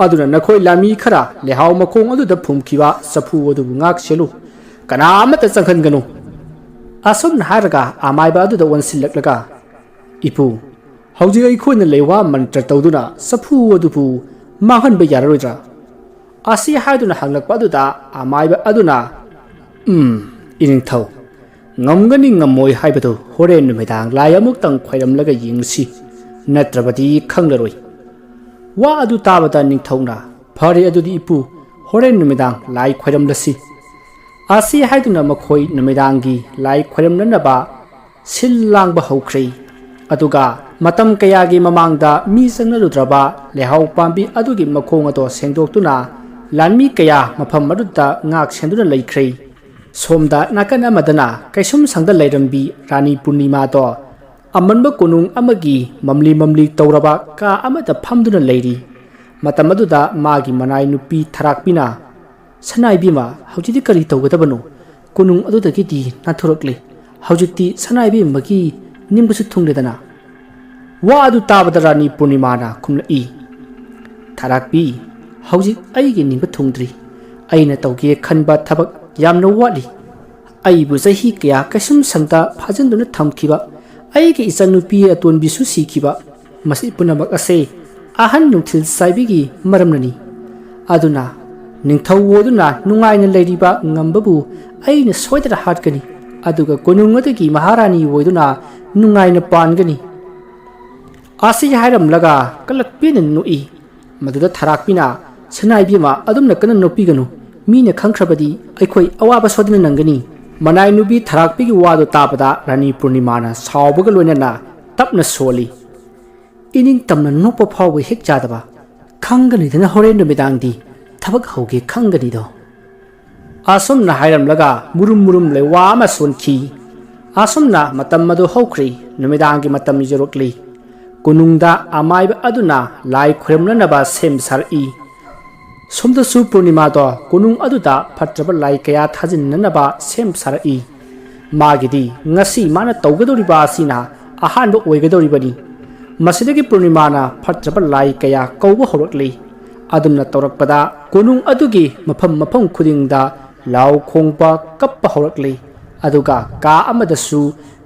ꯑꯗꯨꯅ ꯅꯈꯣꯏ ꯂꯥꯟꯃꯤ ꯈꯔ ꯂꯩꯍꯥꯎ ꯃꯈꯣꯡ ꯑꯗꯨꯗ ꯐꯨꯝꯈꯤꯕ ꯆꯐꯨ ꯑꯗꯨꯕꯨ ꯉꯥꯛ ꯁꯦꯜꯂꯨ꯫ ꯀꯅꯥ ꯑꯃꯠꯇ ꯆꯪꯍꯟꯒꯅꯨ"꯫ ꯑꯁꯨꯝꯅ ꯍꯥꯏꯔꯒ ꯑꯃꯥꯏꯕ ꯑꯗꯨꯗ ꯑꯣꯟꯁꯤꯜꯂꯛꯂꯒ, "ꯏꯄꯨ, ꯍꯧꯖꯤꯛ ꯑꯩꯈꯣꯏꯅ ꯂꯩꯋꯥ ꯃꯟꯇ꯭ꯔ ꯇꯧꯗꯨꯅ ꯆꯐꯨ ꯑꯗꯨꯕꯨ ꯃꯥꯡꯍꯟꯕ ꯌꯥꯔꯔꯣꯏꯗ꯭ꯔꯥ?" ꯑꯁꯤ ꯍꯥꯏꯗꯨꯅ ꯍꯪꯂꯛꯄ ꯑꯗꯨꯗ ꯑꯃꯥꯏꯕ ꯑꯗꯨꯅ, "ꯎꯝ, ꯏꯅꯤꯡꯊꯧ, ꯉꯝꯒꯅꯤ ꯉꯝꯃꯣꯏ ꯍꯥꯏꯕꯗꯨ ꯍꯣꯔꯦꯟ ꯅꯨꯃꯤꯗꯥꯡ ꯂꯥꯏ ꯑꯃꯨꯛꯇꯪ ꯈꯣꯏꯔꯝꯂꯒ ꯌꯦꯡꯂꯁꯤ, ꯅꯠꯇ꯭ꯔꯕꯗꯤ ꯈꯪꯂꯔꯣꯏ"꯫ ꯋꯥ ꯑꯗꯨ ꯇꯥꯕꯗ ꯅꯤꯡꯊꯧꯅ, "ꯐꯔꯦ, ꯑꯗꯨꯗꯤ ꯏꯄꯨ, ꯍꯣꯔꯦꯟ ꯅꯨꯃꯤꯗꯥꯡ ꯂꯥꯏ ꯈꯣꯏꯔꯝꯂꯁꯤ"꯫ ꯑꯁꯤ ꯍꯥꯏꯗꯨꯅ ꯃꯈꯣꯏ ꯅꯨꯃꯤꯗꯥꯡꯒꯤ ꯂꯥꯏ ꯈꯣꯏꯔꯝꯅꯅꯕ ꯁꯤꯜ ꯂꯥꯡꯕ ꯍꯧꯈ꯭ꯔꯦ꯫ ꯑꯗꯨꯒ ꯃꯇꯝ ꯀꯌꯥꯒꯤ ꯃꯃꯥꯡꯗ ꯃꯤ ꯆꯪꯅꯔꯨꯗ꯭ꯔꯕ ꯂꯩꯍꯥꯎ ꯄꯥꯝꯕꯤ ꯑꯗꯨꯒꯤ ꯃꯈꯣꯡ ꯑꯗꯣ ꯁꯦꯡꯗꯣꯛꯇꯨꯅ ꯂꯥꯟꯃꯤ ꯀꯌꯥ ꯃꯐꯝ ꯑꯗꯨꯗ ꯉꯥꯛ ꯁꯦꯟꯗꯨꯅ ꯂꯩꯈ꯭ꯔꯦ꯫ ꯁꯣꯝꯗ ꯅꯥꯀꯟ ꯑꯃꯗꯅ ꯀꯩꯁꯨꯝ ꯁꯪꯗ ꯂꯩꯔꯝꯕꯤ ꯔꯥꯅꯤ ꯄꯨꯔꯅꯤꯃꯥꯗꯣ ꯑꯃꯟꯕ ꯀꯣꯅꯨꯡ ꯑꯃꯒꯤ ꯃꯝꯂꯤ ꯃꯝꯂꯤ ꯇꯧꯔꯕ ꯀꯥ ꯑꯃꯗ ꯐꯝꯗꯨꯅ ꯂꯩꯔꯤ꯫ ꯃꯇꯝ ꯑꯗꯨꯗ ꯃꯥꯒꯤ ꯃꯅꯥꯏ ꯅꯨꯄꯤ ꯊꯔꯥꯛꯄꯤꯅ, "ꯁꯅꯥꯏꯕꯤꯃ, ꯍꯧꯖꯤꯛꯇꯤ ꯀꯔꯤ ꯇꯧꯒꯗꯕꯅꯣ? ꯀꯣꯅꯨꯡ ꯑꯗꯨꯗꯒꯤꯗꯤ ꯅꯥꯟꯊꯣꯔꯛꯂꯦ꯫ ꯍꯧꯖꯤꯛꯇꯤ ꯁꯅꯥꯏꯕꯤꯃꯒꯤ ꯅꯤꯡꯕꯁꯨ ꯊꯨꯡꯂꯦꯗꯅ?" ꯋꯥ ꯑꯗꯨ ꯇꯥꯕꯗ ꯔꯥꯅꯤ ꯄꯨꯔꯅꯤꯃꯥꯅ ꯈꯨꯝꯂꯛꯏ, "ꯊꯔꯥꯛꯄꯤ, ꯍꯧꯖꯤꯛ ꯑꯩꯒꯤ ꯅꯤꯡꯕ ꯊꯨꯡꯗ꯭ꯔꯤ꯫ ꯑꯩꯅ ꯇꯧꯒꯦ ꯈꯟꯕ ꯊꯕꯛ ꯌꯥꯝꯅ ꯋꯥꯠꯂꯤ꯫ ꯑꯩꯕꯨ ꯆꯍꯤ ꯀꯌꯥ ꯀꯩꯁꯨꯝ ꯁꯪꯗ ꯐꯥꯖꯤꯟꯗꯨꯅ ꯊꯝꯈꯤꯕ ꯑꯩꯒꯤ ꯏꯆꯟꯅꯨꯄꯤ ꯑꯇꯣꯟꯕꯤꯁꯨ ꯁꯤꯈꯤꯕ, ꯃꯁꯤ ꯄꯨꯝꯅꯃꯛ ꯑꯁꯦ ꯑꯍꯟ ꯅꯨꯡꯊꯤꯜ ꯆꯥꯏꯕꯤꯒꯤ ꯃꯔꯝꯅꯅꯤ꯫ ꯑꯗꯨꯅ ꯅꯤꯡꯊꯧ ꯑꯣꯏꯗꯨꯅ ꯅꯨꯡꯉꯥꯏꯅ ꯂꯩꯔꯤꯕ ꯉꯝꯕꯕꯨ ꯑꯩꯅ ꯁꯣꯏꯗꯅ ꯍꯥꯠꯀꯅꯤ, ꯑꯗꯨꯒ ꯀꯣꯅꯨꯡ ꯑꯗꯨꯒꯤ ꯃꯍꯥꯔꯥꯅꯤ ꯑꯣꯏꯗꯨꯅ ꯅꯨꯡꯉꯥꯏꯅ ꯄꯥꯟꯒꯅꯤ꯫" ꯑꯁꯤ ꯍꯥꯏꯔꯝꯂꯒ ꯀꯂꯛꯄꯤꯅ ꯅꯣꯛꯏ꯫ ꯃꯗꯨꯗ ꯊꯔꯥꯛꯄꯤꯅ, "ꯁꯅꯥꯏꯕꯤꯃ, ꯑꯗꯨꯝꯅ ꯀꯟꯅ ꯅꯣꯛꯄꯤꯒꯅꯨ꯫ ꯃꯤꯅ ꯈꯪꯈ꯭ꯔꯕꯗꯤ ꯑꯩꯈꯣꯏ ꯑꯋꯥꯕ ꯁꯣꯏꯗꯅ ꯅꯪꯒꯅꯤ꯫" ꯃꯅꯥꯏ ꯅꯨꯄꯤ ꯊꯔꯥꯛꯄꯤꯒꯤ ꯋꯥꯗꯨ ꯇꯥꯕꯗ ꯔꯥꯅꯤ ꯄꯨꯔꯅꯤꯃꯥꯅ ꯁꯥꯎꯕꯒ ꯂꯣꯏꯅꯅ ꯇꯞꯅ ꯁꯣꯜꯂꯤ, "ꯏꯅꯤꯡ ꯇꯝꯅ ꯅꯣꯛꯄ ꯐꯥꯎꯕ ꯍꯦꯛ ꯆꯥꯗꯕ, ꯈꯪꯒꯅꯤꯗꯅ ꯍꯣꯔꯦꯟ ꯅꯨꯃꯤꯗꯥꯡꯗꯤ ꯊꯕꯛ ꯍꯧꯒꯦ ꯈꯪꯒꯅꯤꯗꯣ꯫" ꯑꯁꯨꯝꯅ ꯍꯥꯏꯔꯝꯂꯒ ꯃꯨꯔꯨꯝ ꯃꯨꯔꯨꯝ ꯂꯩꯋꯥ ꯑꯃ ꯁꯣꯟꯈꯤ꯫ ꯑꯁꯨꯝꯅ ꯃꯇꯝ ꯑꯗꯨ ꯍꯧꯈ꯭ꯔꯤ꯫ ꯅꯨꯃꯤꯗꯥꯡꯒꯤ ꯃꯇꯝ ꯌꯧꯔꯛꯂꯤ꯫ ꯀꯣꯅꯨꯡꯗ ꯑꯃꯥꯏꯕ ꯑꯗꯨꯅ ꯂꯥꯏ ꯈꯨꯔꯨꯝꯅꯅꯕ ꯁꯦꯝ ꯁꯥꯔꯛꯏ꯫ ꯁꯣꯝꯗꯁꯨ ꯄꯨꯔꯅꯤꯃꯥꯗꯣ ꯀꯣꯅꯨꯡ ꯑꯗꯨꯗ ꯐꯠꯇ꯭ꯔꯕ ꯂꯥꯏ ꯀꯌꯥ ꯊꯥꯖꯤꯟꯅꯅꯕ ꯁꯦꯝ ꯁꯥꯔꯛꯏ꯫ ꯃꯥꯒꯤꯗꯤ ꯉꯁꯤ ꯃꯥꯅ ꯇꯧꯒꯗꯧꯔꯤꯕ ꯑꯁꯤꯅ ꯑꯍꯥꯟꯕ ꯑꯣꯏꯒꯗꯧꯔꯤꯕꯅꯤ꯫ ꯃꯁꯤꯗꯒꯤ ꯄꯨꯔꯅꯤꯃꯥꯅ ꯐꯠꯇ꯭ꯔꯕ ꯂꯥꯏ ꯀꯌꯥ ꯀꯧꯕ ꯍꯧꯔꯛꯂꯤ꯫ ꯑꯗꯨꯝꯅ ꯇꯧꯔꯛꯄꯗ ꯀꯣꯅꯨꯡ ꯑꯗꯨꯒꯤ ꯃꯐꯝ ꯃꯐꯝ ꯈꯨꯗꯤꯡꯗ ꯂꯥꯎ ꯈꯣꯡꯕ, ꯀꯞꯄ ꯍꯧꯔꯛꯂꯤ꯫ ꯑꯗꯨꯒ ꯀꯥ ꯑꯃꯗꯁꯨ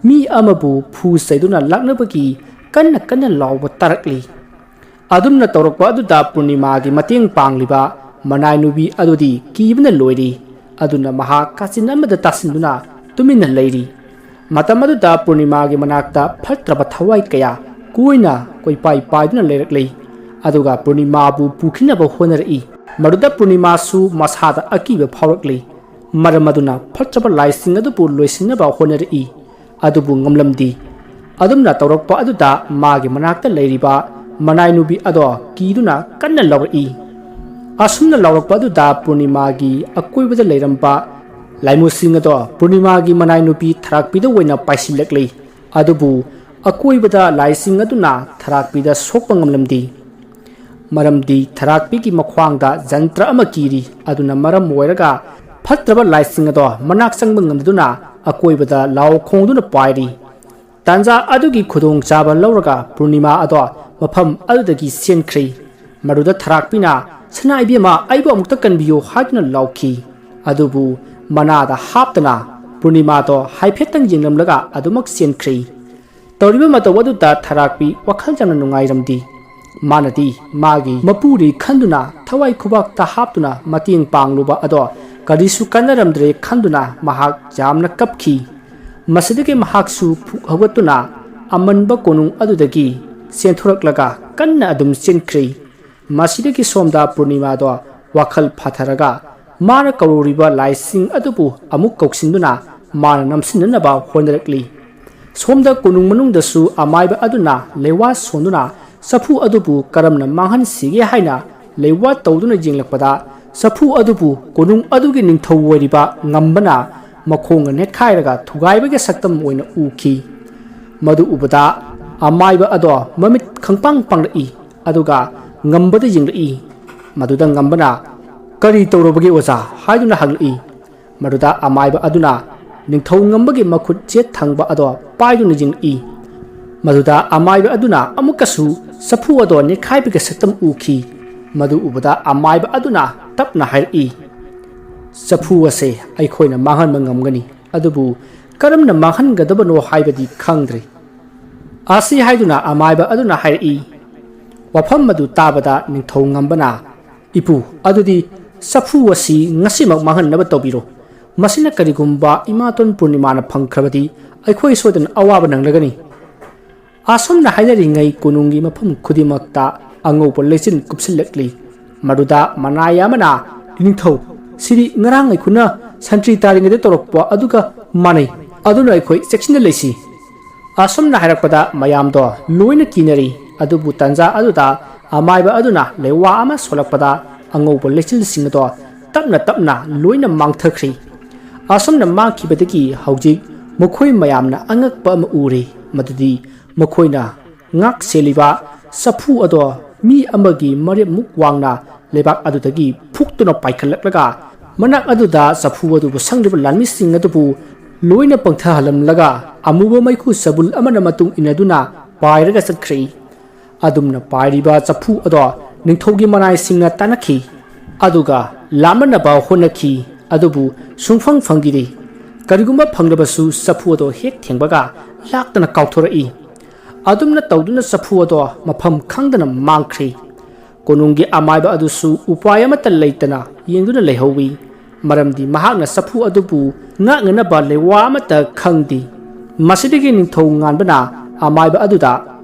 ꯃꯤ ꯑꯃꯕꯨ ꯐꯨ ꯆꯩꯗꯨꯅ ꯂꯥꯛꯅꯕꯒꯤ ꯀꯟꯅ ꯀꯟꯅ ꯂꯥꯎꯕ ꯇꯥꯔꯛꯂꯤ꯫ ꯑꯗꯨꯝꯅ ꯇꯧꯔꯛꯄ ꯑꯗꯨꯗ ꯄꯨꯔꯅꯤꯃꯥꯒꯤ ꯃꯇꯦꯡ ꯄꯥꯡꯂꯤꯕ ꯃꯅꯥꯏ ꯅꯨꯄꯤ ꯑꯗꯨꯗꯤ ꯀꯤꯕꯅ ꯂꯣꯏꯔꯤ꯫ ꯑꯗꯨꯅ ꯃꯍꯥꯛ ꯀꯥꯆꯤꯟ ꯑꯃꯗ ꯇꯥꯁꯤꯟꯗꯨꯅ ꯇꯨꯃꯤꯟꯅ ꯂꯩꯔꯤ꯫ ꯃꯇꯝ ꯑꯗꯨꯗ ꯄꯨꯔꯅꯤꯃꯥꯒꯤ ꯃꯅꯥꯛꯇ ꯐꯠꯇ꯭ꯔꯕ ꯊꯋꯥꯏ ꯀꯌꯥ ꯀꯣꯏꯅ ꯀꯣꯏꯄꯥꯏ ꯄꯥꯏꯗꯨꯅ ꯂꯩꯔꯛꯂꯤ꯫ ꯑꯗꯨꯒ ꯄꯨꯔꯅꯤꯃꯥꯕꯨ ꯄꯨꯈꯤꯅꯕ ꯍꯣꯠꯅꯔꯛꯏ꯫ ꯃꯗꯨꯗ ꯄꯨꯔꯅꯤꯃꯥꯁꯨ ꯃꯁꯥꯗ ꯑꯀꯤꯕ ꯐꯥꯎꯔꯛꯂꯤ꯫ ꯃꯔꯝ ꯑꯗꯨꯅ ꯐꯠꯇ꯭ꯔꯕ ꯂꯥꯏꯁꯤꯡ ꯑꯗꯨꯕꯨ ꯂꯣꯏꯁꯤꯟꯅꯕ ꯍꯣꯠꯅꯔꯛꯏ꯫ ꯑꯗꯨꯕꯨ ꯉꯝꯂꯝꯗꯦ꯫ ꯑꯗꯨꯝꯅ ꯇꯧꯔꯛꯄ ꯑꯗꯨꯗ ꯃꯥꯒꯤ ꯃꯅꯥꯛꯇ ꯂꯩꯔꯤꯕ ꯃꯅꯥꯏ ꯅꯨꯄꯤ ꯑꯗꯣ ꯀꯤꯗꯨꯅ ꯀꯟꯅ ꯂꯥꯎꯔꯛꯏ꯫ ꯑꯁꯨꯝꯅ ꯂꯥꯎꯔꯛꯄ ꯑꯗꯨꯗ ꯄꯨꯔꯅꯤꯃꯥꯒꯤ ꯑꯀꯣꯏꯕꯗ ꯂꯩꯔꯝꯕ ꯂꯥꯏꯃꯨꯁꯤꯡ ꯑꯗꯣ ꯄꯨꯔꯅꯤꯃꯥꯒꯤ ꯃꯅꯥꯏ ꯅꯨꯄꯤ ꯊꯔꯥꯛꯄꯤꯗ ꯑꯣꯏꯅ ꯄꯥꯏꯁꯤꯜꯂꯛꯂꯤ꯫ ꯑꯗꯨꯕꯨ ꯑꯀꯣꯏꯕꯗ ꯂꯥꯏꯁꯤꯡ ꯑꯗꯨꯅ ꯊꯔꯥꯛꯄꯤꯗ ꯁꯣꯛꯄ ꯉꯝꯂꯝꯗꯦ꯫ ꯃꯔꯝꯗꯤ ꯊꯔꯥꯛꯄꯤꯒꯤ ꯃꯈ꯭ꯋꯥꯡꯗ ꯖꯟꯇ꯭ꯔ ꯑꯃ ꯀꯤꯔꯤ꯫ ꯑꯗꯨꯅ ꯃꯔꯝ ꯑꯣꯏꯔꯒ ꯐꯠꯇ꯭ꯔꯕ ꯂꯥꯏꯁꯤꯡ ꯑꯗꯣ ꯃꯅꯥꯛ ꯆꯪꯕ ꯉꯝꯗꯨꯅ ꯑꯀꯣꯏꯕꯗ ꯂꯥꯎ ꯈꯣꯡꯗꯨꯅ ꯄꯥꯏꯔꯤ꯫ ꯇꯥꯟꯖꯥ ꯑꯗꯨꯒꯤ ꯈꯨꯗꯣꯡꯆꯥꯕ ꯂꯧꯔꯒ ꯄꯨꯔꯅꯤꯃꯥ ꯑꯗꯣ ꯃꯐꯝ ꯑꯗꯨꯗꯒꯤ ꯆꯦꯟꯈ꯭ꯔꯦ꯫ ꯃꯗꯨꯗ ꯊꯔꯥꯛꯄꯤꯅ, "ꯁꯅꯥ ꯏꯕꯦꯝꯃ, ꯑꯩꯕꯨ ꯑꯃꯨꯛꯇ ꯀꯟꯕꯤꯌꯨ" ꯍꯥꯏꯗꯨꯅ ꯂꯥꯎꯈꯤ꯫ ꯑꯗꯨꯕꯨ ꯃꯅꯥꯗ ꯍꯥꯞꯇꯅ ꯄꯨꯔꯅꯤꯃꯥꯗꯣ ꯍꯥꯏꯐꯦꯠꯇꯪ ꯌꯦꯡꯂꯝꯂꯒ ꯑꯗꯨꯃꯛ ꯆꯦꯟꯈ꯭ꯔꯦ꯫ ꯇꯧꯔꯤꯕ ꯃꯇꯧ ꯑꯗꯨꯗ ꯊꯔꯥꯛꯄꯤ ꯋꯥꯈꯜ ꯌꯥꯝꯅ ꯅꯨꯡꯉꯥꯏꯔꯝꯗꯦ꯫ ꯃꯥꯅꯗꯤ ꯃꯥꯒꯤ ꯃꯄꯨꯔꯤ ꯈꯟꯗꯨꯅ ꯊꯋꯥꯏ ꯈꯨꯕꯥꯛꯇ ꯍꯥꯞꯇꯨꯅ ꯃꯇꯦꯡ ꯄꯥꯡꯂꯨꯕ ꯑꯗꯣ ꯀꯔꯤꯁꯨ ꯀꯥꯟꯅꯔꯝꯗ꯭ꯔꯦ ꯈꯟꯗꯨꯅ ꯃꯍꯥꯛ ꯌꯥꯝꯅ ꯀꯞꯈꯤ꯫ ꯃꯁꯤꯗꯒꯤ ꯃꯍꯥꯛꯁꯨ ꯐꯨꯛ ꯍꯧꯒꯠꯇꯨꯅ ꯑꯃꯟꯕ ꯀꯣꯅꯨꯡ ꯑꯗꯨꯗꯒꯤ ꯆꯦꯟꯊꯣꯔꯛꯂꯒ ꯀꯟꯅ ꯑꯗꯨꯝ ꯆꯦꯟꯈ꯭ꯔꯦ꯫ ꯃꯁꯤꯗꯒꯤ ꯁꯣꯝꯗ ꯄꯨꯔꯅꯤꯃꯥꯗꯣ ꯋꯥꯈꯜ ꯐꯥꯊꯔꯒ ꯃꯥꯅ ꯀꯧꯔꯨꯔꯤꯕ ꯂꯥꯏꯁꯤꯡ ꯑꯗꯨꯕꯨ ꯑꯃꯨꯛ ꯀꯧꯁꯤꯟꯗꯨꯅ ꯃꯥꯅ ꯅꯝꯁꯤꯟꯅꯅꯕ ꯍꯣꯠꯅꯔꯛꯂꯤ꯫ ꯁꯣꯝꯗ ꯀꯣꯅꯨꯡ ꯃꯅꯨꯡꯗꯁꯨ ꯑꯃꯥꯏꯕ ꯑꯗꯨꯅ ꯂꯩꯋꯥ ꯁꯣꯟꯗꯨꯅ ꯆꯐꯨ ꯑꯗꯨꯕꯨ ꯀꯔꯝꯅ ꯃꯥꯡꯍꯟꯁꯤꯒꯦ ꯍꯥꯏꯅ ꯂꯩꯋꯥ ꯇꯧꯗꯨꯅ ꯌꯦꯡꯂꯛꯄꯗ, ꯆꯐꯨ ꯑꯗꯨꯕꯨ ꯀꯣꯅꯨꯡ ꯑꯗꯨꯒꯤ ꯅꯤꯡꯊꯧ ꯑꯣꯏꯔꯤꯕ ꯉꯝꯕꯅ ꯃꯈꯣꯡꯅ ꯅꯦꯠꯈꯥꯏꯔꯒ ꯊꯨꯒꯥꯏꯕꯒꯤ ꯁꯛꯇꯝ ꯑꯣꯏꯅ ꯎꯈꯤ꯫ ꯃꯗꯨ ꯎꯕꯗ ꯑꯃꯥꯏꯕ ꯑꯗꯣ ꯃꯃꯤꯠ ꯈꯪꯄꯥꯡ ꯄꯥꯡꯂꯛꯏ꯫ ꯑꯗꯨꯒ ꯉꯝꯕꯗ ꯌꯦꯡꯂꯛꯏ꯫ ꯃꯗꯨꯗ ꯉꯝꯕꯅ, "ꯀꯔꯤ ꯇꯧꯔꯕꯒꯦ ꯑꯣꯖꯥ?" ꯍꯥꯏꯗꯨꯅ ꯍꯪꯂꯛꯏ꯫ ꯃꯗꯨꯗ ꯑꯃꯥꯏꯕ ꯑꯗꯨꯅ ꯅꯤꯡꯊꯧ ꯉꯝꯕꯒꯤ ꯃꯈꯨꯠ ꯆꯦꯠ ꯊꯪꯕ ꯑꯗꯣ ꯄꯥꯏꯗꯨꯅ ꯌꯦꯡꯂꯛꯏ꯫ ꯃꯗꯨꯗ ꯑꯃꯥꯏꯕ ꯑꯗꯨꯅ ꯑꯃꯨꯛꯀꯁꯨ ꯆꯐꯨ ꯑꯗꯣ ꯅꯦꯠꯈꯥꯏꯕꯒꯤ ꯁꯛꯇꯝ ꯎꯈꯤ꯫ ꯃꯗꯨ ꯎꯕꯗ ꯑꯃꯥꯏꯕ ꯑꯗꯨꯅ ꯇꯞꯅ ꯍꯥꯏꯔꯛꯏ, "ꯆꯐꯨ ꯑꯁꯦ ꯑꯩꯈꯣꯏꯅ ꯃꯥꯡꯍꯟꯕ ꯉꯝꯒꯅꯤ, ꯑꯗꯨꯕꯨ ꯀꯔꯝꯅ ꯃꯥꯡꯍꯟꯒꯗꯕꯅꯣ ꯍꯥꯏꯕꯗꯤ ꯈꯪꯗ꯭ꯔꯦ"꯫ ꯑꯁꯤ ꯍꯥꯏꯗꯨꯅ ꯑꯃꯥꯏꯕ ꯑꯗꯨꯅ ꯍꯥꯏꯔꯛꯏ꯫ ꯋꯥꯐꯝ ꯑꯗꯨ ꯇꯥꯕꯗ ꯅꯤꯡꯊꯧ ꯉꯝꯕꯅ, "ꯏꯄꯨ, ꯑꯗꯨꯗꯤ ꯆꯐꯨ ꯑꯁꯤ ꯉꯁꯤꯃꯛ ꯃꯥꯡꯍꯟꯅꯕ ꯇꯧꯕꯤꯔꯣ꯫ ꯃꯁꯤꯅ ꯀꯔꯤꯒꯨꯝꯕ ꯏꯃꯥꯇꯣꯟ ꯄꯨꯔꯅꯤꯃꯥꯅ ꯐꯪꯈ꯭ꯔꯕꯗꯤ ꯑꯩꯈꯣꯏ ꯁꯣꯏꯗꯅ ꯑꯋꯥꯕ ꯅꯪꯂꯒꯅꯤ"꯫ ꯑꯁꯨꯝꯅ ꯍꯥꯏꯅꯔꯤꯉꯩ ꯀꯣꯅꯨꯡꯒꯤ ꯃꯐꯝ ꯈꯨꯗꯤꯡꯃꯛꯇ ꯑꯉꯧꯕ ꯂꯩꯆꯤꯟ ꯀꯨꯞꯁꯤꯜꯂꯛꯂꯤ꯫ ꯃꯗꯨꯗ ꯃꯅꯥꯏ ꯑꯃꯅ, "ꯅꯤꯡꯊꯧ, ꯁꯤꯗꯤ ꯉꯔꯥꯡ ꯑꯩꯈꯣꯏꯅ ꯁꯟꯇ꯭ꯔꯤ ꯇꯥꯔꯤꯉꯩꯗ ꯇꯧꯔꯛꯄ ꯑꯗꯨꯒ ꯃꯥꯟꯅꯩ꯫ ꯑꯗꯨꯅ ꯑꯩꯈꯣꯏ ꯆꯦꯛꯁꯤꯟꯅ ꯂꯩꯁꯤ꯫ ꯑꯁꯨꯝꯅ ꯍꯥꯏꯔꯛꯄꯗ ꯃꯌꯥꯝꯗꯣ ꯂꯣꯏꯅ ꯀꯤꯅꯔꯤ꯫ ꯑꯗꯨꯕꯨ ꯇꯟꯖꯥ ꯑꯗꯨꯗ ꯑꯃꯥꯏꯕ ꯑꯗꯨꯅ ꯂꯩꯋꯥ ꯑꯃ ꯁꯣꯜꯂꯛꯄꯗ ꯑꯉꯧꯕ ꯂꯩꯆꯤꯜꯁꯤꯡ ꯑꯗꯣ ꯇꯞꯅ ꯇꯞꯅ ꯂꯣꯏꯅ ꯃꯥꯡꯊꯈ꯭ꯔꯤ꯫ ꯑꯁꯨꯝꯅ ꯃꯥꯡꯈꯤꯕꯗꯒꯤ ꯍꯧꯖꯤꯛ ꯃꯈꯣꯏ ꯃꯌꯥꯝꯅ ꯑꯉꯛꯄ ꯑꯃ ꯎꯔꯦ, ꯃꯗꯨꯗꯤ ꯃꯈꯣꯏꯅ ꯉꯥꯛ ꯁꯦꯜꯂꯤꯕ ꯆꯐꯨ ꯑꯗꯣ ꯃꯤ ꯑꯃꯒꯤ ꯃꯔꯦꯞꯃꯨꯛ ꯋꯥꯡꯅ ꯂꯩꯕꯥꯛ ꯑꯗꯨꯗꯒꯤ ꯐꯨꯛꯇꯨꯅ ꯄꯥꯏꯈꯠꯂꯛꯂꯒ ꯃꯅꯥꯛ ꯑꯗꯨꯗ ꯆꯐꯨ ꯑꯗꯨꯕꯨ ꯁꯪꯂꯤꯕ ꯂꯥꯟꯃꯤꯁꯤꯡ ꯑꯗꯨꯕꯨ ꯂꯣꯏꯅ ꯄꯪꯊꯍꯜꯂꯝꯂꯒ ꯑꯃꯨꯕ ꯃꯩꯈꯨ ꯆꯕꯨꯜ ꯑꯃꯅ ꯃꯇꯨꯡ ꯏꯟꯅꯗꯨꯅ ꯄꯥꯏꯔꯒ ꯆꯠꯈ꯭ꯔꯦ꯫ ꯑꯗꯨꯝꯅ ꯄꯥꯏꯔꯤꯕ ꯆꯐꯨ ꯑꯗꯣ ꯅꯤꯡꯊꯧꯒꯤ ꯃꯅꯥꯏꯁꯤꯡꯅ ꯇꯥꯟꯅꯈꯤ꯫ ꯑꯗꯨꯒ ꯂꯥꯝꯃꯟꯅꯕ ꯍꯣꯠꯅꯈꯤ, ꯑꯗꯨꯕꯨ ꯁꯨꯡꯐꯪ ꯐꯪꯈꯤꯗꯦ꯫ ꯀꯔꯤꯒꯨꯝꯕ ꯐꯪꯂꯕꯁꯨ ꯆꯐꯨ ꯑꯗꯣ ꯍꯦꯛ ꯊꯦꯡꯕꯒ ꯂꯥꯛꯇꯅ ꯀꯥꯎꯊꯣꯔꯛꯏ꯫ ꯑꯗꯨꯝꯅ ꯇꯧꯗꯨꯅ ꯆꯐꯨ ꯑꯗꯣ ꯃꯐꯝ ꯈꯪꯗꯅ ꯃꯥꯡꯈ꯭ꯔꯦ꯫ ꯀꯣꯅꯨꯡꯒꯤ ꯑꯃꯥꯏꯕ ꯑꯗꯨꯁꯨ ꯎꯄꯥꯏ ꯑꯃꯠꯇ ꯂꯩꯇꯅ ꯌꯦꯡꯗꯨꯅ ꯂꯩꯍꯧꯏ, ꯃꯔꯝꯗꯤ ꯃꯍꯥꯛꯅ ꯆꯐꯨ ꯑꯗꯨꯕꯨ ꯉꯥꯛꯅꯅꯕ ꯂꯩꯋꯥ ꯑꯃꯠꯇ ꯈꯪꯗꯦ꯫ ꯃꯁꯤꯗꯒꯤ ꯅꯤꯡꯊꯧ ꯉꯥꯟꯕꯅ ꯑꯃꯥꯏꯕ ꯑꯗꯨꯗ,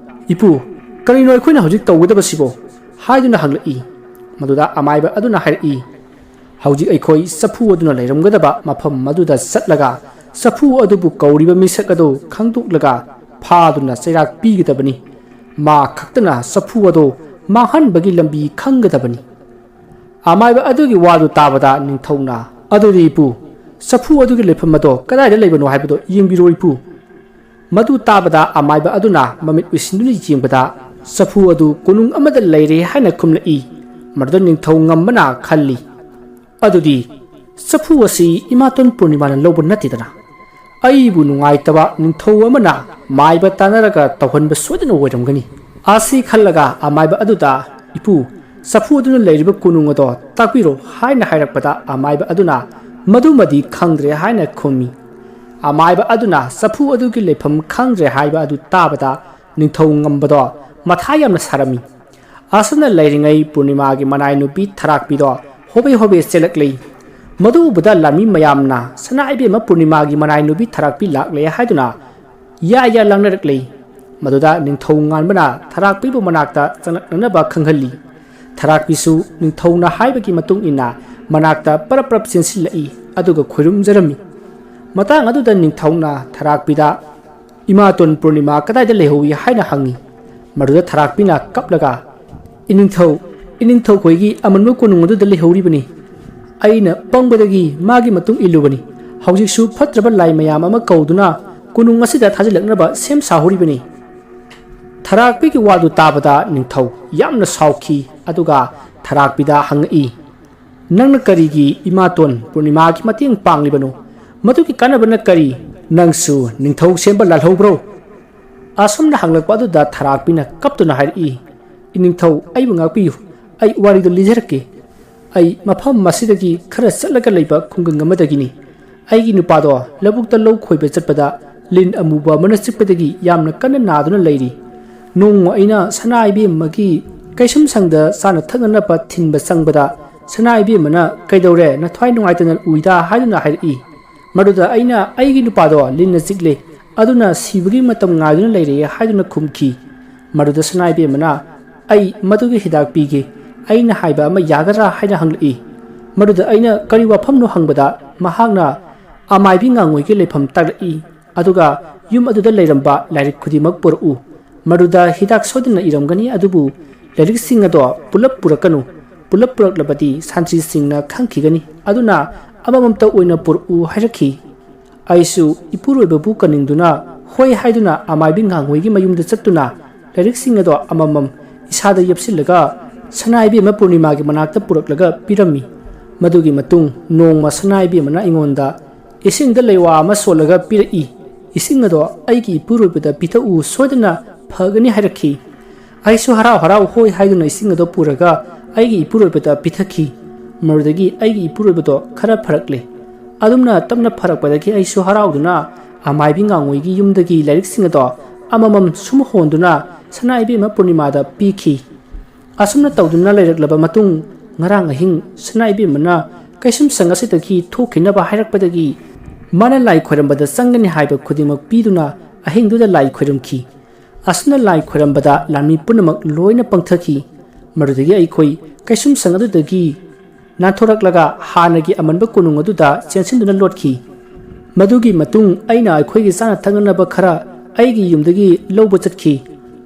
"ꯏꯄꯨ, ꯀꯔꯤꯅꯣ ꯑꯩꯈꯣꯏꯅ ꯍꯧꯖꯤꯛ ꯇꯧꯒꯗꯕꯁꯤꯕꯣ?" ꯍꯥꯏꯗꯨꯅ ꯍꯪꯂꯛꯏ꯫ ꯃꯗꯨꯗ ꯑꯃꯥꯏꯕ ꯑꯗꯨꯅ ꯍꯥꯏꯔꯛꯏ, "ꯍꯧꯖꯤꯛ ꯑꯩꯈꯣꯏ ꯆꯐꯨ ꯑꯗꯨꯅ ꯂꯩꯔꯝꯒꯗꯕ ꯃꯐꯝ ꯑꯗꯨꯗ ꯆꯠꯂꯒ ꯆꯐꯨ ꯑꯗꯨꯕꯨ ꯀꯧꯔꯤꯕ ꯃꯤꯁꯛ ꯑꯗꯨ ꯈꯪꯗꯣꯛꯂꯒ ꯐꯥꯗꯨꯅ ꯆꯩꯔꯥꯛ ꯄꯤꯒꯗꯕꯅꯤ꯫ ꯃꯥ ꯈꯛꯇꯅ ꯆꯐꯨ ꯑꯗꯨ ꯃꯥꯡꯍꯟꯕꯒꯤ ꯂꯝꯕꯤ ꯈꯪꯒꯗꯕꯅꯤ꯫" ꯑꯃꯥꯏꯕ ꯑꯗꯨꯒꯤ ꯋꯥꯗꯨ ꯇꯥꯕꯗ ꯅꯤꯡꯊꯧꯅ, "ꯑꯗꯨꯗꯤ ꯏꯄꯨ, ꯆꯐꯨ ꯑꯗꯨꯒꯤ ꯂꯩꯐꯝ ꯑꯗꯣ ꯀꯗꯥꯏꯗ ꯂꯩꯕꯅꯣ ꯍꯥꯏꯕꯗꯣ ꯌꯦꯡꯕꯤꯔꯣ ꯏꯄꯨ꯫" ꯃꯗꯨ ꯇꯥꯕꯗ ꯑꯃꯥꯏꯕ ꯑꯗꯨꯅ ꯃꯃꯤꯠ ꯎꯏꯁꯤꯟꯗꯨꯅ ꯌꯦꯡꯕꯗ ꯆꯐꯨ ꯑꯗꯨ ꯀꯣꯅꯨꯡ ꯑꯃꯗ ꯂꯩꯔꯦ ꯍꯥꯏꯅ ꯈꯨꯝꯂꯛꯏ꯫ ꯃꯗꯨꯗ ꯅꯤꯡꯊꯧ ꯉꯝꯕꯅ ꯈꯜꯂꯤ, "ꯑꯗꯨꯗꯤ ꯆꯐꯨ ꯑꯁꯤ ꯏꯃꯥꯇꯣꯟ ꯄꯨꯔꯅꯤꯃꯥꯅ ꯂꯧꯕ ꯅꯠꯇꯦꯗꯅ? ꯑꯩꯕꯨ ꯅꯨꯡꯉꯥꯏꯇꯕ ꯅꯤꯡꯊꯧ ꯑꯃꯅ ꯃꯥꯏꯕ ꯇꯥꯟꯅꯔꯒ ꯇꯧꯍꯟꯕ ꯁꯣꯏꯗꯅ ꯑꯣꯏꯔꯝꯒꯅꯤ꯫" ꯑꯁꯤ ꯈꯜꯂꯒ ꯑꯃꯥꯏꯕ ꯑꯗꯨꯗ, "ꯏꯄꯨ, ꯆꯐꯨ ꯑꯗꯨꯅ ꯂꯩꯔꯤꯕ ꯀꯣꯅꯨꯡ ꯑꯗꯣ ꯇꯥꯛꯄꯤꯔꯣ" ꯍꯥꯏꯅ ꯍꯥꯏꯔꯛꯄꯗ ꯑꯃꯥꯏꯕ ꯑꯗꯨꯅ, "ꯃꯗꯨꯃꯗꯤ ꯈꯪꯗ꯭ꯔꯦ" ꯍꯥꯏꯅ ꯈꯨꯝꯃꯤ꯫ ꯑꯃꯥꯏꯕ ꯑꯗꯨꯅ ꯆꯐꯨ ꯑꯗꯨꯒꯤ ꯂꯩꯐꯝ ꯈꯪꯗ꯭ꯔꯦ ꯍꯥꯏꯕ ꯑꯗꯨ ꯇꯥꯕꯗ ꯅꯤꯡꯊꯧ ꯉꯝꯕꯗꯣ ꯃꯊꯥ ꯌꯥꯝꯅ ꯁꯥꯔꯝꯃꯤ꯫ ꯑꯁꯨꯝꯅ ꯂꯩꯔꯤꯉꯩ ꯄꯨꯔꯅꯤꯃꯥꯒꯤ ꯃꯅꯥꯏ ꯅꯨꯄꯤ ꯊꯔꯥꯛꯄꯤꯗꯣ ꯍꯣꯕꯦ ꯍꯣꯕꯦ ꯆꯦꯜꯂꯛꯂꯤ꯫ ꯃꯗꯨ ꯎꯕꯗ ꯂꯥꯟꯃꯤ ꯃꯌꯥꯝꯅ, "ꯁꯅꯥ ꯏꯕꯦꯝꯃ ꯄꯨꯔꯅꯤꯃꯥꯒꯤ ꯃꯅꯥꯏ ꯅꯨꯄꯤ ꯊꯔꯥꯛꯄꯤ ꯂꯥꯛꯂꯦ" ꯍꯥꯏꯗꯨꯅ ꯌꯥ ꯌꯥ ꯂꯥꯡꯅꯔꯛꯂꯤ꯫ ꯃꯗꯨꯗ ꯅꯤꯡꯊꯧ ꯉꯥꯟꯕꯅ ꯊꯔꯥꯛꯄꯤꯕꯨ ꯃꯅꯥꯛꯇ ꯆꯪꯂꯛꯅꯅꯕ ꯈꯪꯍꯜꯂꯤ꯫ ꯊꯔꯥꯛꯄꯤꯁꯨ ꯅꯤꯡꯊꯧꯅ ꯍꯥꯏꯕꯒꯤ ꯃꯇꯨꯡ ꯏꯟꯅ ꯃꯅꯥꯛꯇ ꯄꯔꯞ ꯄꯔꯞ ꯆꯦꯟꯁꯤꯜꯂꯛꯏ, ꯑꯗꯨꯒ ꯈꯨꯔꯨꯝꯖꯔꯝꯃꯤ꯫ ꯃꯇꯥꯡ ꯑꯗꯨꯗ ꯅꯤꯡꯊꯧꯅ ꯊꯔꯥꯛꯄꯤꯗ, "ꯏꯃꯥꯇꯣꯟ ꯄꯨꯔꯅꯤꯃꯥ ꯀꯗꯥꯏꯗ ꯂꯩꯍꯧꯏ?" ꯍꯥꯏꯅ ꯍꯪꯉꯤ꯫ ꯃꯗꯨꯗ ꯊꯔꯥꯛꯄꯤꯅ ꯀꯞꯂꯒ, "ꯏꯅꯤꯡꯊꯧ, ꯏꯅꯤꯡꯊꯧ ꯈꯣꯏꯒꯤ ꯑꯃꯟꯕ ꯀꯣꯅꯨꯡ ꯑꯗꯨꯗ ꯂꯩꯍꯧꯔꯤꯕꯅꯤ꯫ ꯑꯩꯅ ꯄꯪꯕꯗꯒꯤ ꯃꯥꯒꯤ ꯃꯇꯨꯡ ꯏꯜꯂꯨꯕꯅꯤ꯫ ꯍꯧꯖꯤꯛꯁꯨ ꯐꯠꯇ꯭ꯔꯕ ꯂꯥꯏ ꯃꯌꯥꯝ ꯑꯃ ꯀꯧꯗꯨꯅ ꯀꯣꯅꯨꯡ ꯑꯁꯤꯗ ꯊꯥꯖꯤꯜꯂꯛꯅꯕ ꯁꯦꯝ ꯁꯥꯍꯧꯔꯤꯕꯅꯤ꯫" ꯊꯔꯥꯛꯄꯤꯒꯤ ꯋꯥꯗꯨ ꯇꯥꯕꯗ ꯅꯤꯡꯊꯧ ꯌꯥꯝꯅ ꯁꯥꯎꯈꯤ, ꯑꯗꯨꯒ ꯊꯔꯥꯛꯄꯤꯗ ꯍꯪꯉꯛꯏ, "ꯅꯪꯅ ꯀꯔꯤꯒꯤ ꯏꯃꯥꯇꯣꯟ ꯄꯨꯔꯅꯤꯃꯥꯒꯤ ꯃꯇꯦꯡ ꯄꯥꯡꯂꯤꯕꯅꯣ? ꯃꯗꯨꯒꯤ ꯀꯥꯟꯅꯕꯅ ꯀꯔꯤ? ꯅꯪꯁꯨ ꯅꯤꯡꯊꯧ ꯁꯦꯝꯕ ꯂꯥꯜꯍꯧꯕ꯭ꯔꯣ?" ꯑꯁꯨꯝꯅ ꯍꯪꯂꯛꯄ ꯑꯗꯨꯗ ꯊꯔꯥꯛꯄꯤꯅ ꯀꯞꯇꯨꯅ ꯍꯥꯏꯔꯛꯏ, "ꯏꯅꯤꯡꯊꯧ, ꯑꯩꯕꯨ ꯉꯥꯛꯄꯤꯌꯨ꯫ ꯑꯩ ꯋꯥꯔꯤꯗꯨ ꯂꯤꯖꯔꯛꯀꯦ꯫ ꯑꯩ ꯃꯐꯝ ꯑꯁꯤꯗꯒꯤ ꯈꯔ ꯆꯠꯂꯒ ꯂꯩꯕ ꯈꯨꯡꯒꯪ ꯑꯃꯗꯒꯤꯅꯤ꯫ ꯑꯩꯒꯤ ꯅꯨꯄꯥꯗꯣ ꯂꯧꯕꯨꯛꯇ ꯂꯧ ꯈꯣꯏꯕ ꯆꯠꯄꯗ ꯂꯤꯟ ꯑꯃꯨꯕ ꯑꯃꯅ ꯆꯤꯛꯄꯗꯒꯤ ꯌꯥꯝꯅ ꯀꯟꯅ ꯅꯥꯗꯨꯅ ꯂꯩꯔꯤ꯫ ꯅꯣꯡꯃ ꯑꯩꯅ ꯁꯅꯥ ꯏꯕꯦꯝꯃꯒꯤ ꯀꯩꯁꯨꯝꯁꯪꯗ ꯆꯥꯅ ꯊꯛꯅꯅꯕ ꯊꯤꯟꯕ ꯆꯪꯕꯗ, ꯁꯅꯥ ꯏꯕꯦꯝꯃꯅ, 'ꯀꯩꯗꯧꯔꯦ, ꯅꯊ꯭ꯋꯥꯏ ꯅꯨꯡꯉꯥꯏꯇꯅ ꯎꯏꯗ?' ꯍꯥꯏꯗꯨꯅ ꯍꯥꯏꯔꯛꯏ꯫ ꯃꯗꯨꯗ ꯑꯩꯅ, 'ꯑꯩꯒꯤ ꯅꯨꯄꯥꯗꯣ ꯂꯤꯟꯅ ꯆꯤꯛꯂꯦ, ꯑꯗꯨꯅ ꯁꯤꯕꯒꯤ ꯃꯇꯝ ꯉꯥꯏꯗꯨꯅ ꯂꯩꯔꯦ,' ꯍꯥꯏꯗꯨꯅ ꯈꯨꯝꯈꯤ꯫ ꯃꯗꯨꯗ ꯁꯅꯥ ꯏꯕꯦꯝꯃꯅ, "ꯑꯩ ꯃꯗꯨꯒꯤ ꯍꯤꯗꯥꯛ ꯄꯤꯒꯦ, ꯑꯩꯅ ꯍꯥꯏꯕ ꯑꯃ ꯌꯥꯒꯗ꯭ꯔꯥ?" ꯍꯥꯏꯅ ꯍꯪꯂꯛꯏ꯫ ꯃꯗꯨꯗ ꯑꯩꯅ ꯀꯔꯤ ꯋꯥꯐꯝꯅꯣ ꯍꯪꯕꯗ, ꯃꯍꯥꯛꯅ ꯑꯃꯥꯏꯕꯤ ꯉꯥꯉꯣꯏꯒꯤ ꯂꯩꯐꯝ ꯇꯥꯛꯂꯛꯏ, ꯑꯗꯨꯒ ꯌꯨꯝ ꯑꯗꯨꯗ ꯂꯩꯔꯝꯕ ꯂꯥꯏꯔꯤꯛ ꯈꯨꯗꯤꯡꯃꯛ ꯄꯨꯔꯛꯎ꯫ ꯃꯗꯨꯗ ꯍꯤꯗꯥꯛ ꯁꯣꯏꯗꯅ ꯏꯔꯝꯒꯅꯤ, ꯑꯗꯨꯕꯨ ꯂꯥꯏꯔꯤꯛꯁꯤꯡ ꯑꯗꯣ ꯄꯨꯂꯞ ꯄꯨꯔꯛꯀꯅꯨ꯫ ꯄꯨꯂꯞ ꯄꯨꯔꯛꯂꯕꯗꯤ ꯁꯟꯇ꯭ꯔꯤꯁꯤꯡꯅ ꯈꯪꯈꯤꯒꯅꯤ, ꯑꯗꯨꯅ ꯑꯃꯃꯝꯇ ꯑꯣꯏꯅ ꯄꯨꯔꯛꯎ ꯍꯥꯏꯔꯛꯈꯤ꯫ ꯑꯩꯁꯨ ꯏꯄꯨꯔꯣꯏꯕꯕꯨ ꯀꯟꯅꯤꯡꯗꯨꯅ ꯍꯣꯏ ꯍꯥꯏꯗꯨꯅ ꯑꯃꯥꯏꯕꯤ ꯉꯥꯡꯍꯣꯏꯒꯤ ꯃꯌꯨꯝꯗ ꯆꯠꯇꯨꯅ ꯂꯥꯏꯔꯤꯛꯁꯤꯡ ꯑꯗꯣ ꯑꯃꯃꯝ ꯏꯁꯥꯗ ꯌꯦꯞꯁꯤꯜꯂꯒ ꯁꯅꯥ ꯏꯕꯦꯝꯃ ꯄꯨꯔꯅꯤꯃꯥꯒꯤ ꯃꯅꯥꯛꯇ ꯄꯨꯔꯛꯂꯒ ꯄꯤꯔꯝꯃꯤ꯫ ꯃꯗꯨꯒꯤ ꯃꯇꯨꯡ ꯅꯣꯡꯃ ꯁꯅꯥ ꯏꯕꯦꯝꯃꯅ ꯑꯩꯉꯣꯟꯗ ꯏꯁꯤꯡꯗ ꯂꯩꯋꯥ ꯑꯃ ꯁꯣꯜꯂꯒ ꯄꯤꯔꯛꯏ꯫ "ꯏꯁꯤꯡ ꯑꯗꯣ ꯑꯩꯒꯤ ꯏꯄꯨꯔꯣꯏꯕꯗ ꯄꯤꯊꯛꯎ, ꯁꯣꯏꯗꯅ ꯐꯒꯅꯤ" ꯍꯥꯏꯔꯛꯈꯤ꯫ ꯑꯩꯁꯨ ꯍꯔꯥꯎ ꯍꯔꯥꯎ ꯍꯣꯏ ꯍꯥꯏꯗꯨꯅ ꯏꯁꯤꯡ ꯑꯗꯣ ꯄꯨꯔꯒ ꯑꯩꯒꯤ ꯏꯄꯨꯔꯣꯏꯕꯗ ꯄꯤꯊꯛꯈꯤ꯫ ꯃꯗꯨꯗꯒꯤ ꯑꯩꯒꯤ ꯏꯄꯨꯔꯣꯏꯕꯗꯣ ꯈꯔ ꯐꯔꯛꯂꯦ꯫ ꯑꯗꯨꯝꯅ ꯇꯞꯅ ꯐꯔꯛꯄꯗꯒꯤ ꯑꯩꯁꯨ ꯍꯔꯥꯎꯗꯨꯅ ꯑꯃꯥꯏꯕꯤ ꯉꯥꯉꯣꯏꯒꯤ ꯌꯨꯝꯗꯒꯤ ꯂꯥꯏꯔꯤꯛꯁꯤꯡ ꯑꯗꯣ ꯑꯃꯃꯝ ꯁꯨꯝ ꯍꯣꯟꯗꯨꯅ ꯁꯅꯥ ꯏꯕꯦꯝꯃ ꯄꯨꯔꯅꯤꯃꯥꯗ ꯄꯤꯈꯤ꯫ ꯑꯁꯨꯝꯅ ꯇꯧꯗꯨꯅ ꯂꯩꯔꯛꯂꯕ ꯃꯇꯨꯡ, ꯉꯔꯥꯡ ꯑꯍꯤꯡ ꯁꯅꯥ ꯏꯕꯦꯝꯃꯅ ꯀꯩꯁꯨꯝꯁꯪ ꯑꯁꯤꯗꯒꯤ ꯊꯣꯛꯈꯤꯅꯕ ꯍꯥꯏꯔꯛꯄꯗꯒꯤ, ꯃꯥꯅ ꯂꯥꯏ ꯈꯣꯏꯔꯝꯕꯗ ꯆꯪꯒꯅꯤ ꯍꯥꯏꯕ ꯈꯨꯗꯤꯡꯃꯛ ꯄꯤꯗꯨꯅ ꯑꯍꯤꯡꯗꯨꯗ ꯂꯥꯏ ꯈꯣꯏꯔꯝꯈꯤ꯫ ꯑꯁꯨꯝꯅ ꯂꯥꯏ ꯈꯣꯏꯔꯝꯕꯗ ꯂꯥꯟꯃꯤ ꯄꯨꯝꯅꯃꯛ ꯂꯣꯏꯅ ꯄꯪꯊꯈꯤ꯫ ꯃꯗꯨꯗꯒꯤ ꯑꯩꯈꯣꯏ ꯀꯩꯁꯨꯝꯁꯪ ꯑꯗꯨꯗꯒꯤ ꯅꯥꯟꯊꯣꯔꯛꯂꯒ ꯍꯥꯟꯅꯒꯤ ꯑꯃꯟꯕ ꯀꯣꯅꯨꯡ ꯑꯗꯨꯗ ꯆꯦꯟꯁꯤꯟꯗꯨꯅ ꯂꯣꯠꯈꯤ꯫ ꯃꯗꯨꯒꯤ ꯃꯇꯨꯡ ꯑꯩꯅ ꯑꯩꯈꯣꯏꯒꯤ ꯆꯥꯅ ꯊꯛꯅꯅꯕ ꯈꯔ ꯑꯩꯒꯤ ꯌꯨꯝꯗꯒꯤ ꯂꯧꯕ ꯆꯠꯈꯤ꯫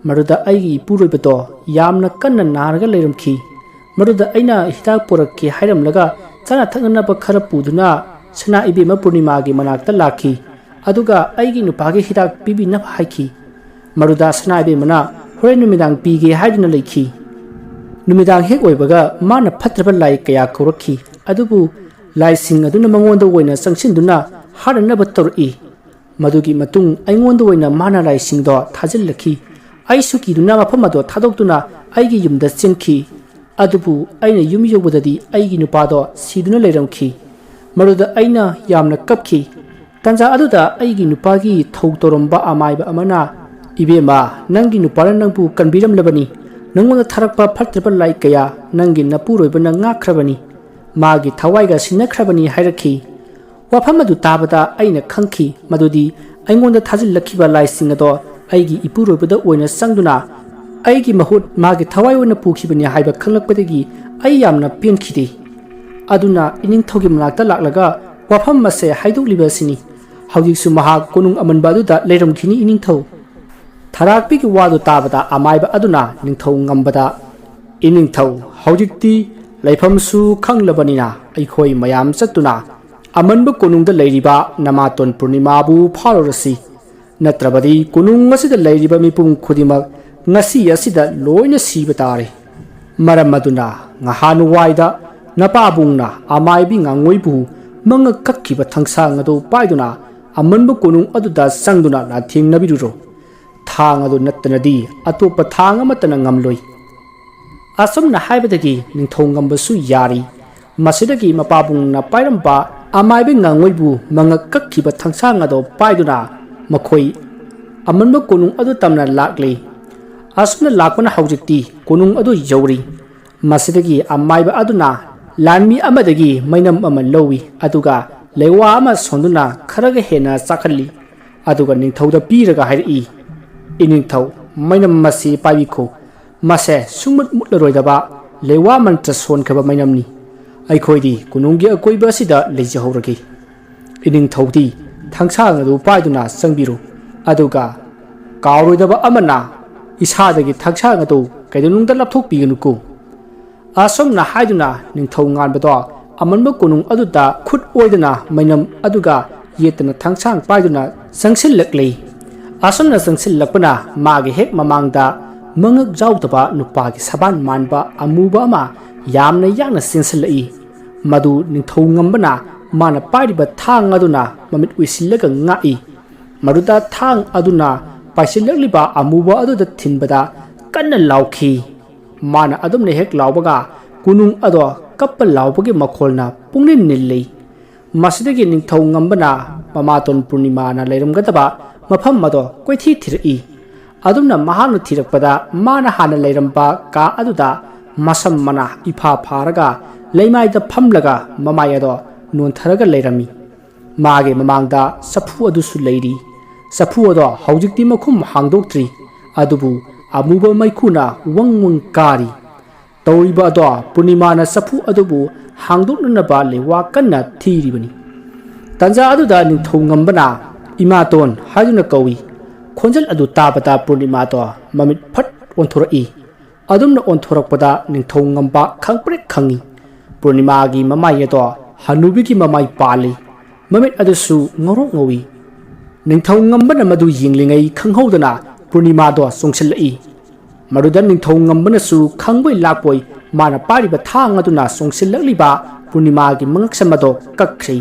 ꯃꯗꯨꯗ ꯑꯩꯒꯤ ꯏꯄꯨꯔꯣꯏꯕꯗꯣ ꯌꯥꯝꯅ ꯀꯟꯅ ꯅꯥꯔꯒ ꯂꯩꯔꯝꯈꯤ꯫ ꯃꯗꯨꯗ ꯑꯩꯅ ꯍꯤꯗꯥꯛ ꯄꯨꯔꯛꯀꯦ ꯍꯥꯏꯔꯝꯂꯒ ꯆꯥꯅ ꯊꯛꯅꯅꯕ ꯈꯔ ꯄꯨꯗꯨꯅ ꯁꯅꯥ ꯏꯕꯦꯝꯃ ꯄꯨꯔꯅꯤꯃꯥꯒꯤ ꯃꯅꯥꯛꯇ ꯂꯥꯛꯈꯤ꯫ ꯑꯗꯨꯒ ꯑꯩꯒꯤ ꯅꯨꯄꯥꯒꯤ ꯍꯤꯗꯥꯛ ꯄꯤꯕꯤꯅꯕ ꯍꯥꯏꯈꯤ꯫ ꯃꯗꯨꯗ ꯁꯅꯥ ꯏꯕꯦꯝꯃꯅ ꯍꯣꯔꯦꯟ ꯅꯨꯃꯤꯗꯥꯡ ꯄꯤꯒꯦ ꯍꯥꯏꯗꯨꯅ ꯂꯩꯈꯤ꯫ ꯅꯨꯃꯤꯗꯥꯡ ꯍꯦꯛ ꯑꯣꯏꯕꯒ ꯃꯥꯅ ꯐꯠꯇ꯭ꯔꯕ ꯂꯥꯏ ꯀꯌꯥ ꯀꯧꯔꯛꯈꯤ꯫ ꯑꯗꯨꯕꯨ ꯂꯥꯏꯁꯤꯡ ꯑꯗꯨꯅ ꯃꯉꯣꯟꯗ ꯑꯣꯏꯅ ꯆꯪꯁꯤꯟꯗꯨꯅ ꯍꯥꯠꯅꯅꯕ ꯇꯧꯔꯛꯏ꯫ ꯃꯗꯨꯒꯤ ꯃꯇꯨꯡ ꯑꯩꯉꯣꯟꯗ ꯑꯣꯏꯅ ꯃꯥꯅ ꯂꯥꯏꯁꯤꯡꯗꯣ ꯊꯥꯖꯤꯜꯂꯛꯈꯤ꯫ ꯑꯩꯁꯨ ꯀꯤꯗꯨꯅ ꯃꯐꯝ ꯑꯗꯣ ꯊꯥꯗꯣꯛꯇꯨꯅ ꯑꯩꯒꯤ ꯌꯨꯝꯗ ꯆꯦꯟꯈꯤ꯫ ꯑꯗꯨꯕꯨ ꯑꯩꯅ ꯌꯨꯝ ꯌꯧꯕꯗꯗꯤ ꯑꯩꯒꯤ ꯅꯨꯄꯥꯗꯣ ꯁꯤꯗꯨꯅ ꯂꯩꯔꯝꯈꯤ꯫ ꯃꯗꯨꯗ ꯑꯩꯅ ꯌꯥꯝꯅ ꯀꯞꯈꯤ꯫ ꯇꯥꯟꯖꯥ ꯑꯗꯨꯗ ꯑꯩꯒꯤ ꯅꯨꯄꯥꯒꯤ ꯊꯧ ꯇꯧꯔꯝꯕ ꯑꯃꯥꯏꯕ ꯑꯃꯅ, "ꯏꯕꯦꯝꯃ, ꯅꯪꯒꯤ ꯅꯨꯄꯥꯅ ꯅꯪꯕꯨ ꯀꯟꯕꯤꯔꯝꯂꯕꯅꯤ꯫ ꯅꯪꯉꯣꯟꯗ ꯊꯥꯔꯛꯄ ꯐꯠꯇ꯭ꯔꯕ ꯂꯥꯏ ꯀꯌꯥ ꯅꯪꯒꯤ ꯅꯄꯨꯔꯣꯏꯕꯅ ꯉꯥꯛꯈ꯭ꯔꯕꯅꯤ꯫ ꯃꯥꯒꯤ ꯊꯋꯥꯏꯒ ꯁꯤꯟꯅꯈ꯭ꯔꯕꯅꯤ" ꯍꯥꯏꯔꯛꯈꯤ꯫ ꯋꯥꯐꯝ ꯑꯗꯨ ꯇꯥꯕꯗ ꯑꯩꯅ ꯈꯪꯈꯤ ꯃꯗꯨꯗꯤ ꯑꯩꯉꯣꯟꯗ ꯊꯥꯖꯤꯜꯂꯛꯈꯤꯕ ꯂꯥꯏꯁꯤꯡ ꯑꯗꯣ ꯑꯩꯒꯤ ꯏꯄꯨꯔꯣꯏꯕꯗ ꯑꯣꯏꯅ ꯆꯪꯗꯨꯅ ꯑꯩꯒꯤ ꯃꯍꯨꯠ ꯃꯥꯒꯤ ꯊꯋꯥꯏ ꯑꯣꯏꯅ ꯄꯨꯈꯤꯕꯅꯤ ꯍꯥꯏꯕ ꯈꯪꯂꯛꯄꯗꯒꯤ ꯑꯩ ꯌꯥꯝꯅ ꯄꯦꯟꯈꯤꯗꯦ꯫ ꯑꯗꯨꯅ ꯏꯅꯤꯡꯊꯧꯒꯤ ꯃꯅꯥꯛꯇ ꯂꯥꯛꯂꯒ ꯋꯥꯐꯝ ꯑꯁꯦ ꯍꯥꯏꯗꯣꯛꯂꯤꯕ ꯑꯁꯤꯅꯤ꯫ ꯍꯧꯖꯤꯛꯁꯨ ꯃꯍꯥꯛ ꯀꯣꯅꯨꯡ ꯑꯃꯟꯕ ꯑꯗꯨꯗ ꯂꯩꯔꯝꯈꯤꯅꯤ, ꯏꯅꯤꯡꯊꯧ꯫ ꯊꯔꯥꯛꯄꯤꯒꯤ ꯋꯥꯗꯨ ꯇꯥꯕꯗ ꯑꯃꯥꯏꯕ ꯑꯗꯨꯅ ꯅꯤꯡꯊꯧ ꯉꯝꯕꯗ, "ꯏꯅꯤꯡꯊꯧ, ꯍꯧꯖꯤꯛꯇꯤ ꯂꯩꯐꯝꯁꯨ ꯈꯪꯂꯕꯅꯤꯅ ꯑꯩꯈꯣꯏ ꯃꯌꯥꯝ ꯆꯠꯇꯨꯅ ꯑꯃꯟꯕ ꯀꯣꯅꯨꯡꯗ ꯂꯩꯔꯤꯕ ꯅꯃꯥꯇꯣꯟ ꯄꯨꯔꯅꯤꯃꯥꯕꯨ ꯐꯥꯔꯨꯔꯁꯤ꯫ ꯅꯠꯇ꯭ꯔꯕꯗꯤ ꯀꯣꯅꯨꯡ ꯑꯁꯤꯗ ꯂꯩꯔꯤꯕ ꯃꯤꯄꯨꯝ ꯈꯨꯗꯤꯡꯃꯛ ꯉꯁꯤ ꯑꯁꯤꯗ ꯂꯣꯏꯅ ꯁꯤꯕ ꯇꯥꯔꯦ꯫ ꯃꯔꯝ ꯑꯗꯨꯅ ꯉꯍꯥꯟꯋꯥꯏꯗ ꯅꯄꯥꯕꯨꯡꯅ ꯑꯃꯥꯏꯕꯤ ꯉꯥꯉꯣꯏꯕꯨ ꯃꯉꯛ ꯀꯛꯈꯤꯕ ꯊꯥꯡꯁꯥꯡ ꯑꯗꯨ ꯄꯥꯏꯗꯨꯅ ꯑꯃꯟꯕ ꯀꯣꯅꯨꯡ ꯑꯗꯨꯗ ꯆꯪꯗꯨꯅ ꯂꯥꯟꯊꯦꯡꯅꯕꯤꯔꯨꯔꯣ꯫ ꯊꯥꯡ ꯑꯗꯨ ꯅꯠꯇꯅꯗꯤ ꯑꯇꯣꯞꯄ ꯊꯥꯡ ꯑꯃꯠꯇꯅ ꯉꯝꯂꯣꯏ"꯫ ꯑꯁꯨꯝꯅ ꯍꯥꯏꯕꯗꯒꯤ ꯅꯤꯡꯊꯧ ꯉꯝꯕꯁꯨ ꯌꯥꯔꯤ꯫ ꯃꯁꯤꯗꯒꯤ ꯃꯄꯥꯕꯨꯡꯅ ꯄꯥꯏꯔꯝꯕ ꯑꯃꯥꯏꯕ ꯉꯥꯉꯣꯏꯕꯨ ꯃꯉꯛ ꯀꯛꯈꯤꯕ ꯊꯥꯡꯁꯥꯡ ꯑꯗꯨ ꯄꯥꯏꯗꯨꯅ ꯃꯈꯣꯏ ꯑꯃꯟꯕ ꯀꯣꯅꯨꯡ ꯑꯗꯨ ꯇꯝꯅ ꯂꯥꯛꯂꯤ꯫ ꯑꯁꯨꯝꯅ ꯂꯥꯛꯄꯅ ꯍꯧꯖꯤꯛꯇꯤ ꯀꯣꯅꯨꯡ ꯑꯗꯨ ꯌꯧꯔꯤ꯫ ꯃꯁꯤꯗꯒꯤ ꯑꯃꯥꯏꯕ ꯑꯗꯨꯅ ꯂꯥꯟꯃꯤ ꯑꯃꯗꯒꯤ ꯃꯩꯅꯝ ꯑꯃ ꯂꯧꯏ, ꯑꯗꯨꯒ ꯂꯩꯋꯥ ꯑꯃ ꯁꯣꯟꯗꯨꯅ ꯈꯔꯒ ꯍꯦꯟꯅ ꯆꯥꯛꯍꯜꯂꯤ꯫ ꯑꯗꯨꯒ ꯅꯤꯡꯊꯧꯗ ꯄꯤꯔꯒ ꯍꯥꯏꯔꯛꯏ, "ꯏꯅꯤꯡꯊꯧ, ꯃꯩꯅꯝ ꯑꯁꯤ ꯄꯥꯏꯕꯤꯈꯣ꯫ ꯃꯁꯦ ꯁꯨꯡꯃꯨꯠ ꯃꯨꯠꯂꯔꯣꯏꯗꯕ ꯂꯩꯋꯥ ꯃꯟꯇ꯭ꯔ ꯁꯣꯟꯈ꯭ꯔꯕ ꯃꯩꯅꯝꯅꯤ꯫ ꯑꯩꯈꯣꯏꯗꯤ ꯀꯣꯅꯨꯡꯒꯤ ꯑꯀꯣꯏꯕ ꯑꯁꯤꯗ ꯂꯩꯖꯍꯧꯔꯒꯦ"꯫ ꯏꯅꯤꯡꯊꯧꯗꯤ ꯊꯥꯡꯁꯥꯡ ꯑꯗꯨ ꯄꯥꯏꯗꯨꯅ ꯆꯪꯕꯤꯔꯨ, ꯑꯗꯨꯒ ꯀꯥꯎꯔꯣꯏꯗꯕ ꯑꯃꯅ ꯏꯁꯥꯗꯒꯤ ꯊꯥꯡꯁꯥꯡ ꯑꯗꯨ ꯀꯩꯗꯧꯅꯨꯡꯗ ꯂꯥꯞꯊꯣꯛꯄꯤꯒꯅꯨꯀꯣ꯫ ꯑꯁꯨꯝꯅ ꯍꯥꯏꯗꯨꯅ ꯅꯤꯡꯊꯧ ꯉꯥꯟꯕꯗꯣ ꯑꯃꯟꯕ ꯀꯣꯅꯨꯡ ꯑꯗꯨꯗ ꯈꯨꯠ ꯑꯣꯏꯗꯅ ꯃꯩꯅꯝ ꯑꯗꯨꯒ ꯌꯦꯠꯇꯅ ꯊꯥꯡꯁꯥꯡ ꯄꯥꯏꯗꯨꯅ ꯆꯪꯁꯤꯜꯂꯛꯂꯤ꯫ ꯑꯁꯨꯝꯅ ꯆꯪꯁꯤꯜꯂꯛꯄꯅ ꯃꯥꯒꯤ ꯍꯦꯛ ꯃꯃꯥꯡꯗ ꯃꯉꯛ ꯌꯥꯎꯗꯕ ꯅꯨꯄꯥꯒꯤ ꯁꯕꯥꯟ ꯃꯥꯟꯕ ꯑꯃꯨꯕ ꯑꯃ ꯌꯥꯝꯅ ꯌꯥꯡꯅ ꯆꯦꯟꯁꯤꯜꯂꯛꯏ꯫ ꯃꯗꯨ ꯅꯤꯡꯊꯧ ꯉꯝꯕꯅ ꯃꯥꯅ ꯄꯥꯏꯔꯤꯕ ꯊꯥꯡ ꯑꯗꯨꯅ ꯃꯃꯤꯠ ꯎꯏꯁꯤꯜꯂꯒ ꯉꯥꯛꯏ꯫ ꯃꯗꯨꯗ ꯊꯥꯡ ꯑꯗꯨꯅ ꯄꯥꯏꯁꯤꯜꯂꯛꯂꯤꯕ ꯑꯃꯨꯕ ꯑꯗꯨꯗ ꯊꯤꯟꯕꯗ ꯀꯟꯅ ꯂꯥꯎꯈꯤ꯫ ꯃꯥꯅ ꯑꯗꯨꯝꯅ ꯍꯦꯛ ꯂꯥꯎꯕꯒ ꯀꯣꯅꯨꯡ ꯑꯗꯣ ꯀꯞꯄ ꯂꯥꯎꯕꯒꯤ ꯃꯈꯣꯜꯅ ꯄꯨꯡꯅꯤꯜ ꯅꯤꯜꯂꯤ꯫ ꯃꯁꯤꯗꯒꯤ ꯅꯤꯡꯊꯧ ꯉꯝꯕꯅ ꯃꯃꯥꯇꯣꯟ ꯄꯨꯔꯅꯤꯃꯥꯅ ꯂꯩꯔꯝꯒꯗꯕ ꯃꯐꯝ ꯑꯗꯣ ꯀꯣꯏꯊꯤ ꯊꯤꯔꯛꯏ꯫ ꯑꯗꯨꯝꯅ ꯃꯍꯥꯛꯅ ꯊꯤꯔꯛꯄꯗ ꯃꯥꯅ ꯍꯥꯟꯅ ꯂꯩꯔꯝꯕ ꯀꯥ ꯑꯗꯨꯗ ꯃꯁꯝ ꯃꯅꯥ ꯏꯐꯥ ꯐꯥꯔꯒ ꯂꯩꯃꯥꯏꯗ ꯐꯝꯂꯒ ꯃꯃꯥꯏ ꯑꯗꯣ ꯅꯣꯟꯊꯔꯒ ꯂꯩꯔꯝꯃꯤ꯫ ꯃꯥꯒꯤ ꯃꯃꯥꯡꯗ ꯆꯐꯨ ꯑꯗꯨꯁꯨ ꯂꯩꯔꯤ꯫ ꯆꯐꯨ ꯑꯗꯣ ꯍꯧꯖꯤꯛꯇꯤ ꯃꯈꯨꯝ ꯍꯥꯡꯗꯣꯛꯇ꯭ꯔꯤ, ꯑꯗꯨꯕꯨ ꯑꯃꯨꯕ ꯃꯩꯈꯨꯅ ꯋꯪ ꯋꯪ ꯀꯥꯔꯤ꯫ ꯇꯧꯔꯤꯕ ꯑꯗꯣ ꯄꯨꯔꯅꯤꯃꯥꯅ ꯆꯐꯨ ꯑꯗꯨꯕꯨ ꯍꯥꯡꯗꯣꯛꯅꯅꯕ ꯂꯩꯋꯥ ꯀꯟꯅ ꯊꯤꯔꯤꯕꯅꯤ꯫ ꯇꯟꯖꯥ ꯑꯗꯨꯗ ꯅꯤꯡꯊꯧ ꯉꯝꯕꯅ "ꯏꯃꯥꯇꯣꯟ" ꯍꯥꯏꯗꯨꯅ ꯀꯧꯏ꯫ ꯈꯣꯟꯖꯦꯜ ꯑꯗꯨ ꯇꯥꯕꯗ ꯄꯨꯔꯅꯤꯃꯥꯗꯣ ꯃꯃꯤꯠ ꯐꯠ ꯑꯣꯟꯊꯣꯔꯛꯏ꯫ ꯑꯗꯨꯝꯅ ꯑꯣꯟꯊꯣꯔꯛꯄꯗ ꯅꯤꯡꯊꯧ ꯉꯝꯕ ꯈꯪꯄ꯭ꯔꯦꯛ ꯈꯪꯏ꯫ ꯄꯨꯔꯅꯤꯃꯥꯒꯤ ꯃꯃꯥꯏ ꯑꯗꯣ ꯍꯅꯨꯕꯤꯒꯤ ꯃꯃꯥꯏ ꯄꯥꯜꯂꯤ꯫ ꯃꯃꯤꯠ ꯑꯗꯨꯁꯨ ꯉꯧꯔꯣꯛ ꯉꯧꯏ꯫ ꯅꯤꯡꯊꯧ ꯉꯝꯕꯅ ꯃꯗꯨ ꯌꯦꯡꯂꯤꯉꯩ ꯈꯪꯍꯧꯗꯅ ꯄꯨꯔꯅꯤꯃꯥꯗꯣ ꯆꯣꯡꯁꯤꯜꯂꯛꯏ꯫ ꯃꯗꯨꯗ ꯅꯤꯡꯊꯧ ꯉꯝꯕꯅꯁꯨ ꯈꯪꯕꯣꯏ ꯂꯥꯛꯄꯣꯏ ꯃꯥꯅ ꯄꯥꯏꯔꯤꯕ ꯊꯥꯡ ꯑꯗꯨꯅ ꯆꯣꯡꯁꯤꯜꯂꯛꯂꯤꯕ ꯄꯨꯔꯅꯤꯃꯥꯒꯤ ꯃꯉꯛꯁꯝ ꯑꯗꯣ ꯀꯛꯈ꯭ꯔꯦ꯫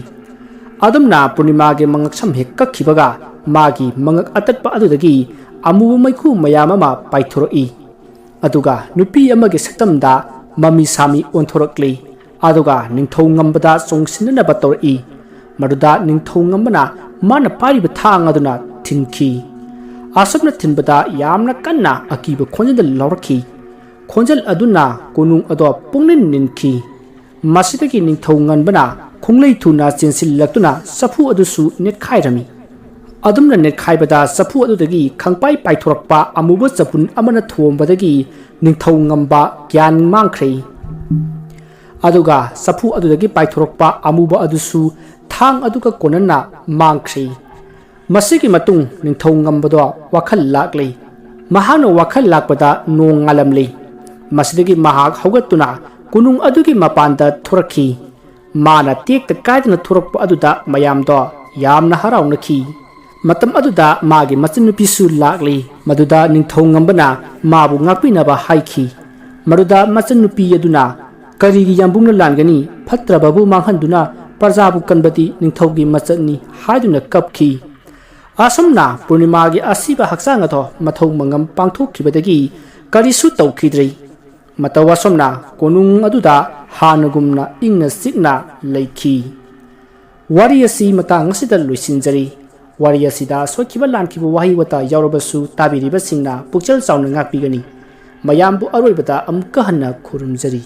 ꯑꯗꯨꯝꯅ ꯄꯨꯔꯅꯤꯃꯥꯒꯤ ꯃꯉꯛꯁꯝ ꯍꯦꯛ ꯀꯛꯈꯤꯕꯒ ꯃꯥꯒꯤ ꯃꯉꯛ ꯑꯇꯠꯄ ꯑꯗꯨꯗꯒꯤ ꯑꯃꯨꯕ ꯃꯩꯈꯨ ꯃꯌꯥꯝ ꯑꯃ ꯄꯥꯏꯊꯣꯔꯛꯏ꯫ ꯑꯗꯨꯒ ꯅꯨꯄꯤ ꯑꯃꯒꯤ ꯁꯛꯇꯝꯗ ꯃꯃꯤ ꯁꯥꯃꯤ ꯑꯣꯟꯊꯣꯔꯛꯂꯤ꯫ ꯑꯗꯨꯒ ꯅꯤꯡꯊꯧ ꯉꯝꯕꯗ ꯆꯣꯡꯁꯤꯟꯅꯅꯕ ꯇꯧꯔꯛꯏ꯫ ꯃꯗꯨꯗ ꯅꯤꯡꯊꯧ ꯉꯝꯕꯅ ꯃꯥꯅ ꯄꯥꯏꯔꯤꯕ ꯊꯥꯡ ꯑꯗꯨꯅ ꯊꯤꯟꯈꯤ꯫ ꯑꯁꯨꯝꯅ ꯊꯤꯟꯕꯗ ꯌꯥꯝꯅ ꯀꯟꯅ ꯑꯀꯤꯕ ꯈꯣꯟꯖꯦꯜꯗ ꯂꯥꯎꯔꯛꯈꯤ꯫ ꯈꯣꯟꯖꯦꯜ ꯑꯗꯨꯅ ꯀꯣꯅꯨꯡ ꯑꯗꯣ ꯄꯨꯡꯅꯤꯟ ꯅꯤꯟꯈꯤ꯫ ꯃꯁꯤꯗꯒꯤ ꯅꯤꯡꯊꯧ ꯉꯝꯕꯅ ꯈꯣꯡꯂꯩ ꯊꯨꯅ ꯆꯦꯟꯁꯤꯜꯂꯛꯇꯨꯅ ꯆꯐꯨ ꯑꯗꯨꯁꯨ ꯅꯦꯠꯈꯥꯏꯔꯝꯃꯤ꯫ ꯑꯗꯨꯝꯅ ꯅꯦꯠꯈꯥꯏꯕꯗ ꯆꯐꯨ ꯑꯗꯨꯗꯒꯤ ꯈꯪꯄꯥꯏ ꯄꯥꯏꯊꯣꯔꯛꯄ ꯑꯃꯨꯕ ꯆꯕꯨꯟ ꯑꯃꯅ ꯊꯣꯝꯕꯗꯒꯤ ꯅꯤꯡꯊꯧ ꯉꯝꯕ ꯒ꯭ꯌꯥꯟ ꯃꯥꯡꯈ꯭ꯔꯦ꯫ ꯑꯗꯨꯒ ꯆꯐꯨ ꯑꯗꯨꯗꯒꯤ ꯄꯥꯏꯊꯣꯔꯛꯄ ꯑꯃꯨꯕ ꯑꯗꯨꯁꯨ ꯊꯥꯡ ꯑꯗꯨꯒ ꯀꯣꯅꯟꯅ ꯃꯥꯡꯈ꯭ꯔꯤ꯫ ꯃꯁꯤꯒꯤ ꯃꯇꯨꯡ ꯅꯤꯡꯊꯧ ꯉꯝꯕꯗꯣ ꯋꯥꯈꯜ ꯂꯥꯛꯂꯤ꯫ ꯃꯍꯥꯛꯅ ꯋꯥꯈꯜ ꯂꯥꯛꯄꯗ ꯅꯣꯡ ꯉꯥꯜꯂꯝꯂꯤ꯫ ꯃꯁꯤꯗꯒꯤ ꯃꯍꯥꯛ ꯍꯧꯒꯠꯇꯨꯅ ꯀꯣꯅꯨꯡ ꯑꯗꯨꯒꯤ ꯃꯄꯥꯟꯗ ꯊꯣꯔꯛꯈꯤ꯫ ꯃꯥꯅ ꯇꯦꯛꯇ ꯀꯥꯏꯗꯅ ꯊꯣꯔꯛꯄ ꯑꯗꯨꯗ ꯃꯌꯥꯝꯗꯣ ꯌꯥꯝꯅ ꯍꯔꯥꯎꯅꯈꯤ꯫ ꯃꯇꯝ ꯑꯗꯨꯗ ꯃꯥꯒꯤ ꯃꯆꯟꯅꯨꯄꯤꯁꯨ ꯂꯥꯛꯂꯤ꯫ ꯃꯗꯨꯗ ꯅꯤꯡꯊꯧ ꯉꯝꯕꯅ ꯃꯥꯕꯨ ꯉꯥꯛꯄꯤꯅꯕ ꯍꯥꯏꯈꯤ꯫ ꯃꯗꯨꯗ ꯃꯆꯟꯅꯨꯄꯤ ꯑꯗꯨꯅ, "ꯀꯔꯤꯒꯤ ꯌꯥꯝꯕꯨꯡꯅ ꯂꯥꯟꯒꯅꯤ? ꯐꯠꯇ꯭ꯔꯕꯕꯨ ꯃꯥꯡꯍꯟꯗꯨꯅ ꯄ꯭ꯔꯖꯥꯕꯨ ꯀꯟꯕꯗꯤ ꯅꯤꯡꯊꯧꯒꯤ ꯃꯆꯠꯅꯤ" ꯍꯥꯏꯗꯨꯅ ꯀꯞꯈꯤ꯫ ꯑꯁꯨꯝꯅ ꯄꯨꯔꯅꯤꯃꯥꯒꯤ ꯑꯁꯤꯕ ꯍꯛꯆꯥꯡ ꯑꯗꯣ ꯃꯊꯧ ꯃꯉꯝ ꯄꯥꯡꯊꯣꯛꯈꯤꯕꯗꯒꯤ ꯀꯔꯤꯁꯨ ꯇꯧꯈꯤꯗ꯭ꯔꯦ꯫ ꯃꯇꯧ ꯑꯁꯨꯝꯅ ꯀꯣꯅꯨꯡ ꯑꯗꯨꯗ ꯍꯥꯟꯅꯒꯨꯝꯅ ꯏꯪꯅ ꯆꯤꯛꯅ ꯂꯩꯈꯤ꯫ ꯋꯥꯔꯤ ꯑꯁꯤ ꯃꯇꯥꯡ ꯑꯁꯤꯗ ꯂꯣꯏꯁꯤꯟꯖꯔꯤ꯫ ꯋꯥꯔꯤ ꯑꯁꯤꯗ ꯁꯣꯏꯈꯤꯕ ꯂꯥꯟꯈꯤꯕ ꯋꯥꯍꯩ ꯋꯥꯇꯥ ꯌꯥꯎꯔꯕꯁꯨ ꯇꯥꯕꯤꯔꯤꯕꯁꯤꯡꯅ ꯄꯨꯛꯆꯦꯜ ꯆꯥꯎꯅ ꯉꯥꯛꯄꯤꯒꯅꯤ꯫ ꯃꯌꯥꯝꯕꯨ ꯑꯔꯣꯏꯕꯗ ꯑꯃꯨꯛꯀ ꯍꯟꯅ ꯈꯨꯔꯨꯝꯖꯔꯤ꯫